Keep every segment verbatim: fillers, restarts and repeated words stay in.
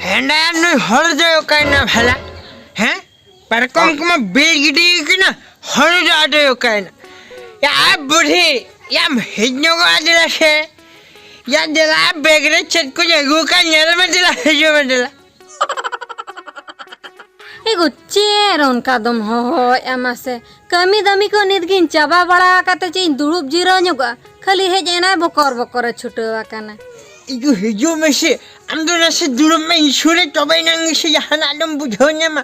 ᱦᱮᱸᱰᱟ ᱱᱩᱭ ᱦᱚᱲ ᱫᱚᱭ ᱚᱠᱟᱭᱮᱱᱟ ᱵᱷᱟᱞᱟ? ᱦᱮᱸ? ᱯᱟᱨᱠᱚᱢ ᱠᱚᱢᱟ ᱵᱤᱞ ᱜᱤᱰᱤ ᱠᱟᱱᱟ, ᱦᱚᱲ ᱫᱚ ᱟᱫᱚᱭ ᱚᱠᱟᱭᱮᱱᱟ? ᱭᱟ ᱵᱩᱰᱷᱤ, ᱭᱟᱢ ᱦᱮᱡ ᱧᱚᱜᱚᱜᱼᱟ ᱫᱮᱞᱟ ᱥᱮ᱾ ᱭᱟ ᱫᱮᱞᱟ, ᱵᱮᱜᱽ ᱨᱮ ᱪᱮᱫ ᱠᱚᱧ ᱟᱹᱜᱩ ᱟᱠᱟᱫ ᱧᱮᱞ ᱢᱮ ᱫᱮᱞᱟ, ᱦᱤᱡᱩᱜ ᱢᱮ ᱫᱮᱞᱟ᱾ ᱮ ᱜᱳ, ᱪᱮᱫ ᱚᱱᱠᱟ ᱫᱚᱢ ᱦᱚᱦᱚᱭᱮᱫᱼᱟ ᱢᱟᱥᱮ? ᱠᱟᱹᱢᱤ ᱫᱟᱹᱢᱤ ᱠᱚ ᱱᱤᱛ ᱜᱤᱧ ᱪᱟᱵᱟ ᱵᱟᱲᱟ ᱟᱠᱟᱫ ᱛᱮ ᱪᱮᱫ ᱤᱧ ᱫᱩᱲᱩᱵ ᱡᱤᱨᱟᱹᱣ ᱧᱚᱜᱚᱜᱼᱟ? ᱠᱷᱟᱹᱞᱤ ᱦᱮᱡ ᱮᱱᱟᱭ ᱵᱚᱠᱚᱨ ᱵᱚᱠᱚᱨᱮ ᱪᱷᱩᱴᱟᱹᱣ ᱟᱠᱟᱱᱟ᱾ ᱤᱜᱩ, ᱦᱤᱡᱩᱜ ᱢᱮᱥᱮ, ᱟᱢ ᱫᱚ ᱱᱟᱥᱮ ᱫᱩᱲᱩᱵ ᱢᱮ, ᱤᱧ ᱥᱩᱨ ᱨᱮ, ᱛᱚᱵᱮ ᱮᱱᱟᱝ ᱜᱮᱥᱮ ᱡᱟᱦᱟᱱᱟᱜ ᱫᱚᱢ ᱵᱩᱡᱷᱟᱹᱣ ᱧᱟᱢᱟ᱾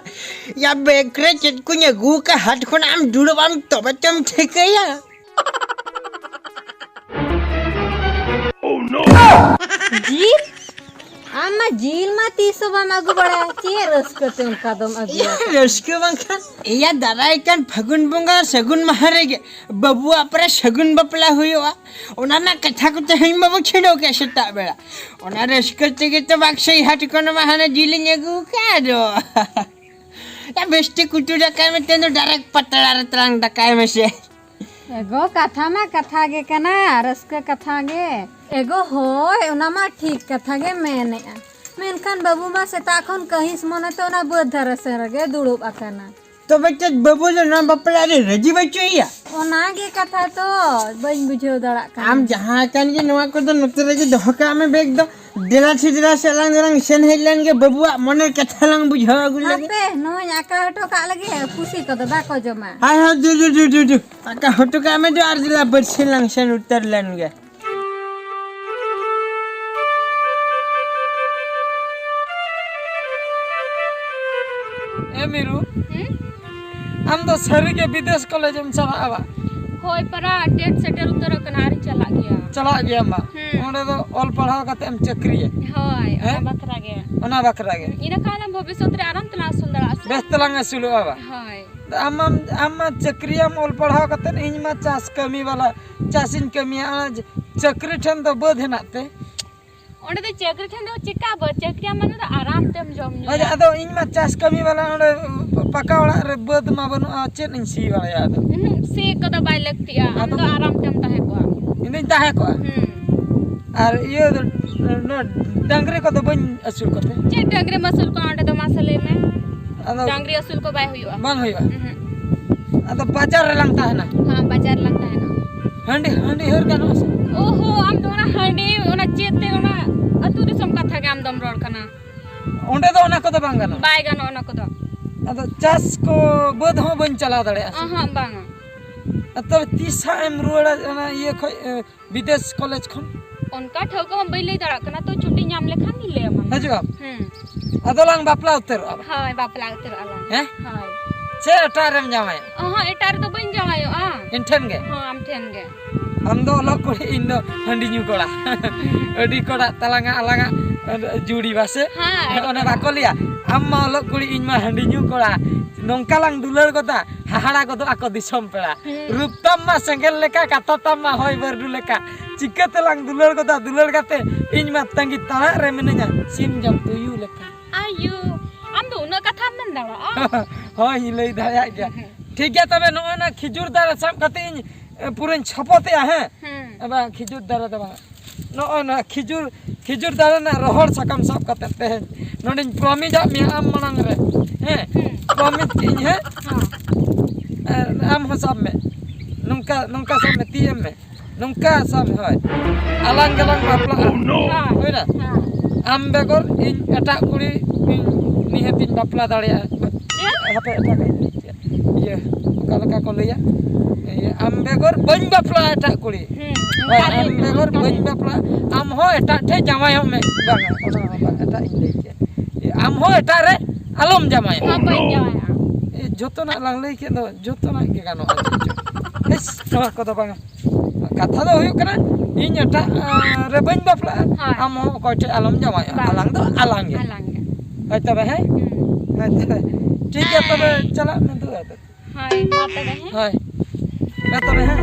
ᱭᱟ ᱵᱮᱜᱽ ᱨᱮ ᱪᱮᱫ ᱠᱚᱧ ᱟᱹᱜᱩ ᱟᱠᱟᱫ, ᱦᱟᱴ ᱠᱷᱚᱱᱟᱜ ᱟᱢ ᱫᱩᱲᱩᱵ ᱟᱢ, ᱛᱚᱵᱮ ᱛᱚᱢ ᱴᱷᱤᱠᱟᱹᱭᱟ᱾ ᱡᱤᱞ? ᱟᱢ ᱢᱟ ᱡᱤᱞ ᱢᱟ ᱛᱤᱥ ᱦᱚᱸ ᱵᱟᱢ ᱟᱹᱜᱩ ᱵᱟᱲᱟᱭᱟ, ᱪᱮᱫ ᱨᱟᱹᱥᱠᱟᱹ ᱛᱮ ᱚᱱᱠᱟ ᱫᱚᱢ ᱟᱹᱜᱩᱭᱟ? ᱤᱭᱟᱹ, ᱨᱟᱹᱥᱠᱟᱹ ᱵᱟᱝᱠᱷᱟᱱ, ᱤᱭᱟᱹ, ᱫᱟᱨᱟᱭ ᱠᱟᱱ ᱯᱷᱟᱹᱜᱩᱱ ᱵᱚᱸᱜᱟ ᱥᱟᱹᱜᱩᱱ ᱢᱟᱦᱟ ᱨᱮᱜᱮ ᱵᱟᱹᱵᱩᱣᱟᱜ ᱯᱚᱨᱮ ᱥᱟᱹᱜᱩᱱ ᱵᱟᱯᱞᱟ ᱦᱩᱭᱩᱜᱼᱟ᱾ ᱚᱱᱟ ᱨᱮᱱᱟᱜ ᱠᱟᱛᱷᱟ ᱠᱚ ᱛᱮᱦᱮᱧ ᱵᱟᱵᱚ ᱪᱷᱤᱰᱟᱹᱣ ᱠᱮᱫ ᱥᱮᱛᱟᱜ ᱵᱮᱲᱟ᱾ ᱚᱱᱟ ᱨᱟᱹᱥᱠᱟᱹ ᱛᱮᱜᱮ ᱛᱚ ᱵᱟᱠᱥᱚᱭ ᱦᱟᱴ ᱠᱷᱚᱱ ᱢᱟ ᱦᱟᱱᱟ ᱡᱤᱞᱤᱧ ᱟᱹᱜᱩ ᱠᱟᱜ ᱫᱚ᱾ ᱭᱟ, ᱵᱮᱥ ᱴᱷᱤᱠ ᱩᱛᱩ ᱫᱟᱠᱟᱭ ᱢᱮ, ᱛᱮᱦᱮᱧ ᱫᱚ direct ᱯᱟᱛᱲᱟ ᱨᱮ ᱛᱟᱞᱟᱝ ᱫᱟᱠᱟᱭ ᱢᱮᱥᱮ᱾ ᱮᱜᱳ, ᱠᱟᱛᱷᱟ ᱢᱟ ᱠᱟᱛᱷᱟ ᱜᱮ ᱠᱟᱱᱟ, ᱨᱟᱹᱥᱠᱟᱹ ᱠᱟᱛᱷᱟ ᱜᱮ᱾ ᱮᱜᱳ, ᱦᱳᱭ, ᱚᱱᱟ ᱢᱟ ᱴᱷᱤᱠ ᱠᱟᱛᱷᱟ ᱜᱮ ᱢᱮᱱᱮᱜᱼᱟ, ᱢᱮᱱᱠᱷᱟᱱ ᱵᱟᱹᱵᱩ ᱢᱟ ᱥᱮᱛᱟᱜ ᱠᱷᱚᱱ ᱠᱟᱹᱦᱤᱥ ᱢᱚᱱᱮ ᱛᱮ ᱚᱱᱟ ᱵᱟᱹᱫᱽ ᱫᱷᱟᱨᱮ ᱥᱮᱱ ᱨᱮᱜᱮ ᱫᱩᱲᱩᱵ ᱟᱠᱟᱱᱟ᱾ ᱛᱚᱵᱮ ᱪᱮᱫ ᱵᱟᱹᱵᱩ ᱫᱚ ᱱᱚᱣᱟ ᱵᱟᱯᱞᱟ ᱨᱮ ᱨᱟᱹᱡᱤ ᱵᱟᱹᱪᱩᱜ ᱮᱭᱟ? ᱚᱱᱟ ᱜᱮ ᱠᱟᱛᱷᱟ ᱛᱚ, ᱵᱟᱹᱧ ᱵᱩᱡᱷᱟᱹᱣ ᱫᱟᱲᱮᱭᱟᱜ ᱠᱟᱱᱟ᱾ ᱟᱢ ᱡᱟᱦᱟᱸ ᱠᱟᱱ ᱜᱮ, ᱱᱚᱣᱟ ᱠᱚᱫᱚ ᱱᱚᱛᱮ ᱨᱮᱜᱮ ᱫᱚᱦᱚ ᱠᱟᱜ ᱢᱮ ᱵᱮᱜᱽ ᱫᱚ᱾ ᱫᱮᱞᱟ ᱥᱮ ᱫᱮᱞᱟ ᱥᱮ, ᱟᱞᱟᱝ ᱫᱚᱞᱟᱝ ᱥᱮᱱ ᱦᱮᱡ ᱞᱮᱱ ᱜᱮ, ᱵᱟᱹᱵᱩᱣᱟᱜ ᱢᱚᱱᱮᱨ ᱠᱟᱛᱷᱟ ᱞᱟᱝ ᱵᱩᱡᱷᱟᱹᱣ ᱟᱹᱜᱩ ᱞᱮᱜᱮ᱾ ᱦᱟᱯᱮ, ᱱᱚᱣᱟᱧ ᱟᱠᱟ ᱦᱚᱴᱚ ᱠᱟᱜ ᱞᱮᱜᱮ, ᱯᱩᱥᱤ ᱠᱚᱫᱚ ᱵᱟᱠᱚ ᱡᱚᱢᱟ᱾ ᱦᱟᱭ ᱦᱟᱭ, ᱫᱩ, ᱫᱩ, ᱫᱩ, ᱫᱩ, ᱫᱩ᱾ ᱟᱠᱟ ᱦᱚᱴᱚ ᱠᱟᱜ ᱢᱮ ᱫᱩ, ᱟᱨ ᱫᱮᱞᱟ ᱵᱟᱹᱨᱥᱤ ᱞᱟᱝ ᱥᱮᱱ ᱩᱛᱟᱹᱨ ᱞᱮᱱ ᱜᱮ᱾ ᱮ ᱢᱤᱨᱩ, ᱦᱩᱸ? ᱟᱢ ᱫᱚ ᱥᱟᱹᱨᱤ ᱜᱮ ᱵᱤᱫᱮᱥ ᱠᱚᱞᱮᱡᱽ ᱮᱢ ᱪᱟᱞᱟᱜᱼᱟ ᱵᱟ? ᱦᱳᱭ ᱯᱟᱨᱟ, ᱴᱮᱴ ᱥᱮᱴᱮᱨ ᱩᱛᱟᱹᱨᱚᱜ ᱠᱟᱱᱟ, ᱟᱨᱤᱧ ᱪᱟᱞᱟᱜ ᱜᱮᱭᱟ᱾ ᱪᱟᱞᱟᱜ ᱜᱮᱭᱟᱢ ᱵᱟ? ᱦᱩᱸ᱾ ᱚᱸᱰᱮ ᱫᱚ ᱚᱞ ᱯᱟᱲᱦᱟᱣ ᱠᱟᱛᱮ ᱮᱢ ᱪᱟᱹᱠᱨᱤᱭᱟ? ᱦᱳᱭ, ᱦᱮᱸ? ᱚᱱᱟ ᱵᱟᱠᱷᱨᱟ ᱜᱮ᱾ ᱚᱱᱟ ᱵᱟᱠᱷᱨᱟ ᱜᱮ᱾ ᱤᱱᱟᱹ ᱠᱷᱟᱱ ᱟᱢ ᱵᱷᱚᱵᱤᱥᱥᱚᱛ ᱨᱮ ᱟᱨᱟᱢ ᱛᱮᱞᱟᱝ ᱟᱹᱥᱩᱞ ᱫᱟᱲᱮᱭᱟᱜᱼᱟ ᱥᱮ? ᱵᱮᱥ ᱛᱮᱞᱟᱝ ᱟᱹᱥᱩᱞᱚᱜᱼᱟ ᱵᱟ? ᱦᱳᱭ᱾ ᱟᱢ ᱢᱟᱢ, ᱟᱢ ᱢᱟ ᱪᱟᱹᱠᱨᱤᱭᱟᱢ ᱚᱞ ᱯᱟᱲᱦᱟᱣ ᱠᱟᱛᱮ, ᱤᱧ ᱢᱟ ᱪᱟᱥ ᱠᱟᱹᱢᱤ ᱵᱟᱞᱟ, ᱪᱟᱥᱤᱧ ᱠᱟᱹᱢᱤᱭᱟ᱾ ᱚᱱᱟ ᱪᱟᱹᱠᱨᱤ ᱴᱷᱮᱱ ᱫᱚ ᱵᱟᱹᱫᱽ ᱦᱮᱱᱟᱜ ᱛᱮ? ᱚᱸᱰᱮ ᱫᱚ ᱪᱟᱹᱠᱨᱤ ᱴᱷᱮᱱ ᱫᱚ ᱪᱮᱠᱟ ᱵᱟᱹᱫᱽ ᱪᱟᱹᱠᱨᱤᱭᱟᱢ ᱢᱟᱱᱮ ᱫᱚ ᱟᱨᱟᱢ ᱛᱮᱢ ᱡᱚᱢ ᱧᱩᱭᱟ᱾ ᱦᱳᱭ, ᱟᱫᱚ ᱤᱧ ᱢᱟ ᱪᱟᱥ ᱠᱟᱹᱢᱤ ᱵᱟᱞᱟ, ᱚᱸᱰᱮ ᱯᱟᱠᱟ ᱚᱲᱟᱜ ᱨᱮ ᱵᱟᱹᱫᱽ ᱢᱟ ᱵᱟᱹᱱᱩᱜᱼᱟ, ᱪᱮᱫ ᱤᱧ ᱥᱤ ᱵᱟᱲᱟᱭᱟ ᱟᱫᱚ? ᱩᱦᱩᱸ, ᱥᱤ ᱠᱚᱫᱚ ᱵᱟᱭ ᱞᱟᱹᱠᱛᱤᱜᱼᱟ, ᱟᱢ ᱟᱫᱚ ᱫᱚ ᱟᱨᱟᱢ ᱛᱮᱢ ᱛᱟᱦᱮᱸ ᱠᱚᱜᱼᱟ᱾ ᱤᱧ ᱫᱩᱧ ᱛᱟᱦᱮᱸ ᱠᱚᱜᱼᱟ᱾ ᱦᱩᱸ᱾ ᱟᱨ ᱤᱭᱟᱹ ᱫᱚ, ᱱᱚᱣᱟ ᱰᱟᱝᱨᱤ ᱠᱚᱫᱚ ᱵᱟᱹᱧ ᱟᱹᱥᱩᱞ ᱠᱚᱛᱮ? ᱪᱮᱫ ᱰᱟᱝᱨᱤᱢ ᱟᱹᱥᱩᱞ ᱠᱚᱣᱟ ᱚᱸᱰᱮ ᱫᱚ, ᱢᱟᱥᱮ ᱞᱟᱹᱭ ᱢᱮ? ᱟᱫᱚ ᱰᱟᱝᱨᱤ ᱟᱹᱥᱩᱞ ᱠᱚ ᱵᱟᱭ ᱦᱩᱭᱩᱜᱼᱟ᱾ ᱵᱟᱝ ᱦᱩᱭᱩᱜᱼᱟ᱾ ᱩᱦᱩᱸ᱾ ᱟᱫᱚ ᱵᱟᱡᱟᱨ ᱨᱮᱞᱟᱝ ᱛᱟᱦᱮᱱᱟ᱾ ᱦᱮᱸ, ᱵᱟᱡᱟᱨ ᱨᱮᱞᱟᱝ ᱛᱟᱦᱮᱱᱟ᱾ ᱦᱟᱺᱰᱤ, ᱦᱟᱺᱰᱤ ᱦᱟᱹᱨ ᱜᱟᱱᱚᱜᱼᱟ ᱥᱮ? ᱳᱦᱳ, ᱟᱢ ᱫᱚ ᱚᱱᱟ ᱦᱟᱺᱰᱤ, ᱚᱱᱟ ᱪᱮᱫ ᱛᱮ, ᱚᱱᱟ ᱟᱹᱛᱩ ᱫᱤᱥᱚᱢ ᱠᱟᱛᱷᱟ ᱜᱮ ᱟᱢ ᱫᱚᱢ ᱨᱚᱲ ᱠᱟᱱᱟ᱾ ᱚᱸᱰᱮ ᱫᱚ ᱚᱱᱟ ᱠᱚᱫᱚ ᱵᱟᱝ ᱜᱟᱱᱚᱜᱼᱟ᱾ ᱵᱟᱭ ᱜᱟᱱᱚᱜᱼᱟ ᱚᱱᱟ ᱠᱚᱫᱚ᱾ ᱟᱫᱚ ᱪᱟᱥ ᱠᱚ ᱵᱟᱹᱫᱽ ᱦᱚᱸ ᱵᱟᱹᱧ ᱪᱟᱞᱟᱣ ᱫᱟᱲᱮᱭᱟᱜᱼᱟ ᱥᱮ? ᱚᱦᱚᱸ, ᱵᱟᱝᱟ᱾ ᱟᱨ ᱛᱚᱵᱮ ᱛᱤᱥ ᱦᱟᱸᱜ ᱮᱢ ᱨᱩᱣᱟᱹᱲᱟ ᱚᱱᱟ ᱤᱭᱟᱹ ᱠᱷᱚᱡ, ᱮ, ᱵᱤᱫᱮᱥ ᱠᱚᱞᱮᱡᱽ ᱠᱷᱚᱱ? ᱚᱱᱠᱟ ᱴᱷᱟᱹᱣᱠᱟᱹ ᱦᱚᱸ ᱵᱟᱹᱧ ᱞᱟᱹᱭ ᱫᱟᱲᱮᱭᱟᱜ ᱠᱟᱱᱟ, ᱛᱚ ᱪᱷᱩᱴᱤ ᱧᱟᱢ ᱞᱮᱠᱷᱟᱱ ᱜᱤᱧ ᱞᱟᱹᱭ ᱟᱢᱟ᱾ ᱦᱤᱡᱩᱜ ᱟᱢ? ᱦᱩᱸ᱾ ᱟᱫᱚ ᱞᱟᱝ ᱵᱟᱯᱞᱟ ᱩᱛᱟᱹᱨᱚᱜᱼᱟ᱾ ᱦᱳᱭ, ᱵᱟᱯᱞᱟ ᱩᱛᱟᱹᱨᱚᱜᱼᱟ ᱞᱟᱝ᱾ ᱦᱮᱸ? ᱦᱳᱭ᱾ ᱪᱮᱫ ᱮᱴᱟᱜ ᱨᱮᱢ ᱡᱟᱶᱟᱭᱟ? ᱚᱦᱚᱸ, ᱮᱴᱟᱜ ᱨᱮᱫᱚ ᱵᱟᱹᱧ ᱡᱟᱶᱟᱭᱚᱜᱼᱟ᱾ ᱤᱧ ᱴᱷᱮᱱ ᱜᱮ? ᱦᱚᱸ, ᱟᱢ ᱴᱷᱮᱱ ᱜᱮ᱾ ᱟᱢ ᱫᱚ ᱚᱞᱚᱜ ᱠᱩᱲᱤ, ᱤᱧ ᱫᱚ ᱦᱟᱺᱰᱤ ᱧᱩ ᱠᱚᱲᱟ᱾ ᱟᱹᱰᱤ ᱠᱚᱲᱟ ᱛᱟᱞᱟᱝᱟ ᱟᱞᱟᱝᱟᱜ ᱡᱩᱲᱤ ᱵᱟᱥᱮ? ᱦᱮᱸ, ᱚᱱᱮ ᱮᱠᱫᱚᱢ᱾ ᱵᱟᱠᱚ ᱞᱟᱹᱭᱟ, ᱟᱢ ᱢᱟ ᱚᱞᱚᱜ ᱠᱩᱲᱤ, ᱤᱧ ᱢᱟ ᱦᱟᱺᱰᱤ ᱧᱩ ᱠᱚᱲᱟ᱾ ᱱᱚᱝᱠᱟ ᱞᱟᱝ ᱫᱩᱞᱟᱹᱲ ᱜᱚᱫᱟ, ᱦᱟᱦᱟᱲᱟ ᱜᱚᱫᱚᱜ ᱟᱠᱚ ᱫᱤᱥᱚᱢ ᱯᱮᱲᱟ᱾ ᱦᱩᱸ᱾ ᱨᱩᱯ ᱛᱟᱢ ᱢᱟ ᱥᱮᱸᱜᱮᱞ ᱞᱮᱠᱟ, ᱠᱟᱛᱷᱟ ᱛᱟᱢ ᱢᱟ ᱦᱚᱭ ᱵᱟᱹᱨᱰᱩ ᱞᱮᱠᱟ᱾ ᱪᱤᱠᱟᱹ ᱛᱮᱞᱟᱝ ᱫᱩᱞᱟᱹᱲ ᱜᱚᱫᱟ ᱫᱩᱞᱟᱹᱲ ᱠᱟᱛᱮ? ᱤᱧ ᱢᱟ ᱛᱟᱺᱜᱤ ᱛᱟᱲᱟᱜ ᱨᱮ ᱢᱤᱱᱟᱹᱧᱟ, ᱥᱤᱢ ᱡᱚᱢ ᱛᱩᱭᱩ ᱞᱮᱠᱟ᱾ ᱟᱭᱩ, ᱟᱢ ᱫᱚ ᱩᱱᱟᱹᱜ ᱠᱟᱛᱷᱟᱢ ᱢᱮᱱ ᱫᱟᱲᱮᱭᱟᱜᱼᱟ? ᱦᱳᱭ, ᱤᱧ ᱞᱟᱹᱭ ᱫᱟᱲᱮᱭᱟᱜ ᱜᱮᱭᱟ᱾ ᱦᱩᱸ᱾ ᱴᱷᱤᱠ ᱜᱮᱭᱟ, ᱛᱚᱵᱮ ᱱᱚᱜᱼᱚᱭ ᱱᱚᱣᱟ ᱠᱷᱤᱡᱩᱨ ᱫᱟᱨᱮ ᱥᱟᱵ ᱠᱟᱛᱮ ᱤᱧ, ᱮ, ᱯᱩᱨᱟᱹᱧ ᱪᱷᱚᱯᱚᱛᱮᱜᱼᱟ, ᱦᱮᱸ? ᱦᱩᱸ᱾ ᱮ, ᱵᱟᱝ, ᱠᱷᱤᱡᱩᱨ ᱫᱟᱨᱮ ᱫᱚ ᱵᱟᱝ᱾ ᱱᱚᱜᱼᱚᱭ ᱱᱚᱣᱟ ᱠᱷᱤᱡᱩᱨ, ᱠᱷᱤᱡᱩᱨ ᱫᱟᱨᱮ ᱨᱮᱱᱟᱜ ᱨᱚᱦᱚᱲ ᱥᱟᱠᱟᱢ ᱥᱟᱵ ᱠᱟᱛᱮ ᱛᱮᱦᱮᱧ ᱱᱚᱰᱮᱧ ᱯᱨᱚᱢᱤᱡᱟᱜ ᱢᱮᱭᱟ ᱟᱢ ᱢᱟᱲᱟᱝ ᱨᱮ, ᱦᱮᱸ? ᱦᱩᱸ᱾ ᱯᱨᱚᱢᱤᱡ ᱠᱮᱫ ᱤᱧ, ᱦᱮᱸ? ᱦᱚᱸ᱾ ᱮ, ᱟᱢ ᱦᱚᱸ ᱥᱟᱵ ᱢᱮ᱾ ᱱᱚᱝᱠᱟ, ᱱᱚᱝᱠᱟ ᱥᱟᱵ ᱢᱮ, ᱛᱤ ᱮᱢ ᱢᱮ᱾ ᱱᱚᱝᱠᱟ ᱥᱟᱵ ᱢᱮ, ᱦᱳᱭ᱾ ᱟᱞᱟᱝ ᱜᱮᱞᱟᱝ ᱵᱟᱯᱞᱟᱜᱼᱟ᱾ ᱦᱳᱭ᱾ ᱦᱩᱭᱱᱟ? ᱦᱮᱸ᱾ ᱟᱢ ᱵᱮᱜᱚᱨ ᱤᱧ ᱮᱴᱟᱜ ᱠᱩᱲᱤ ᱤᱧ ᱱᱤᱦᱟᱹᱛᱤᱧ ᱵᱟᱯᱞᱟ ᱫᱟᱲᱮᱭᱟᱜᱼᱟ᱾ ᱪᱮᱫ? ᱦᱟᱯᱮ, ᱮᱴᱟᱜ ᱤᱧ ᱞᱟᱹᱭ ᱠᱮᱫ᱾ ᱤᱭᱟᱹ, ᱚᱠᱟ ᱞᱮᱠᱟ ᱠᱚ ᱞᱟᱹᱭᱟ? ᱤᱭᱟᱹ, ᱟᱢ ᱵᱮᱜᱚᱨ ᱵᱟᱹᱧ ᱵᱟᱯᱞᱟᱜᱼᱟ ᱮᱴᱟᱜ ᱠᱩᱲᱤ᱾ ᱦᱩᱸ, ᱦᱳᱭ, ᱚᱱᱠᱟ ᱟᱢ ᱞᱟᱹᱭ ᱢᱮ, ᱵᱮᱜᱚᱨ ᱚᱱᱠᱟ ᱵᱟᱹᱧ ᱞᱟᱹᱭ ᱢᱮ᱾ ᱵᱟᱯᱞᱟᱜᱼᱟ᱾ ᱟᱢ ᱦᱚᱸ ᱮᱴᱟᱜ ᱴᱷᱮᱡ ᱡᱟᱶᱟᱭᱚᱜ ᱢᱮ᱾ ᱵᱟᱝᱟ, ᱚᱱᱟ ᱦᱚᱸ ᱵᱟᱝ, ᱮᱴᱟᱜ ᱤᱧ ᱞᱟᱹᱭ ᱠᱮᱫ᱾ ᱟᱢ ᱦᱚᱸ ᱮᱴᱟᱜ ᱨᱮ ᱟᱞᱚᱢ ᱡᱟᱶᱟᱭᱚᱜᱼᱟ᱾ ᱦᱚᱸ, ᱵᱟᱹᱧ ᱡᱟᱶᱟᱭᱚᱜᱼᱟ᱾ ᱮ, ᱡᱚᱛᱚᱱᱟᱜ ᱞᱟᱝ ᱞᱟᱹᱭ ᱠᱮᱫ ᱫᱚ, ᱡᱚᱛᱚᱱᱟᱜ ᱜᱮ ᱜᱟᱱᱚᱜᱼᱟ᱾ ᱤᱥ, ᱱᱚᱣᱟ ᱠᱚᱫᱚ ᱵᱟᱝᱟ᱾ ᱠᱟᱛᱷᱟ ᱫᱚ ᱦᱩᱭᱩᱜ ᱠᱟᱱᱟ, ᱤᱧ ᱮᱴᱟᱜ, ᱟᱸ, ᱨᱮ ᱵᱟᱹᱧ ᱵᱟᱯᱞᱟᱜᱼᱟ᱾ ᱦᱳᱭ᱾ ᱟᱢ ᱦᱚᱸ ᱚᱠᱚᱭ ᱴᱷᱮᱡ ᱟᱞᱚᱢ ᱡᱟᱶᱟᱭᱚᱜᱼᱟ᱾ ᱵᱟᱝ᱾ ᱟᱞᱟᱝ ᱫᱚ ᱟᱞᱟᱝ ᱜᱮ᱾ ᱟᱞᱟᱝ ᱜᱮ᱾ ᱦᱳᱭ ᱛᱚᱵᱮ, ᱦᱮᱸ? ᱦᱩᱸ᱾ ᱦᱳᱭ ᱛᱚᱵᱮ᱾ ᱴᱷᱤᱠ ᱜᱮᱭᱟ, ᱛᱚᱵᱮ ᱦᱮᱸ᱾ ᱪᱟᱞᱟᱜ ᱢᱮ ᱫᱩ ᱟᱫᱚ᱾ ᱦᱳᱭ, ᱢᱟ ᱛᱚᱵᱮ, ᱦᱮᱸ? ᱦᱳᱭ᱾ ᱢᱟ ᱛᱚᱵᱮ, ᱦᱮᱸ?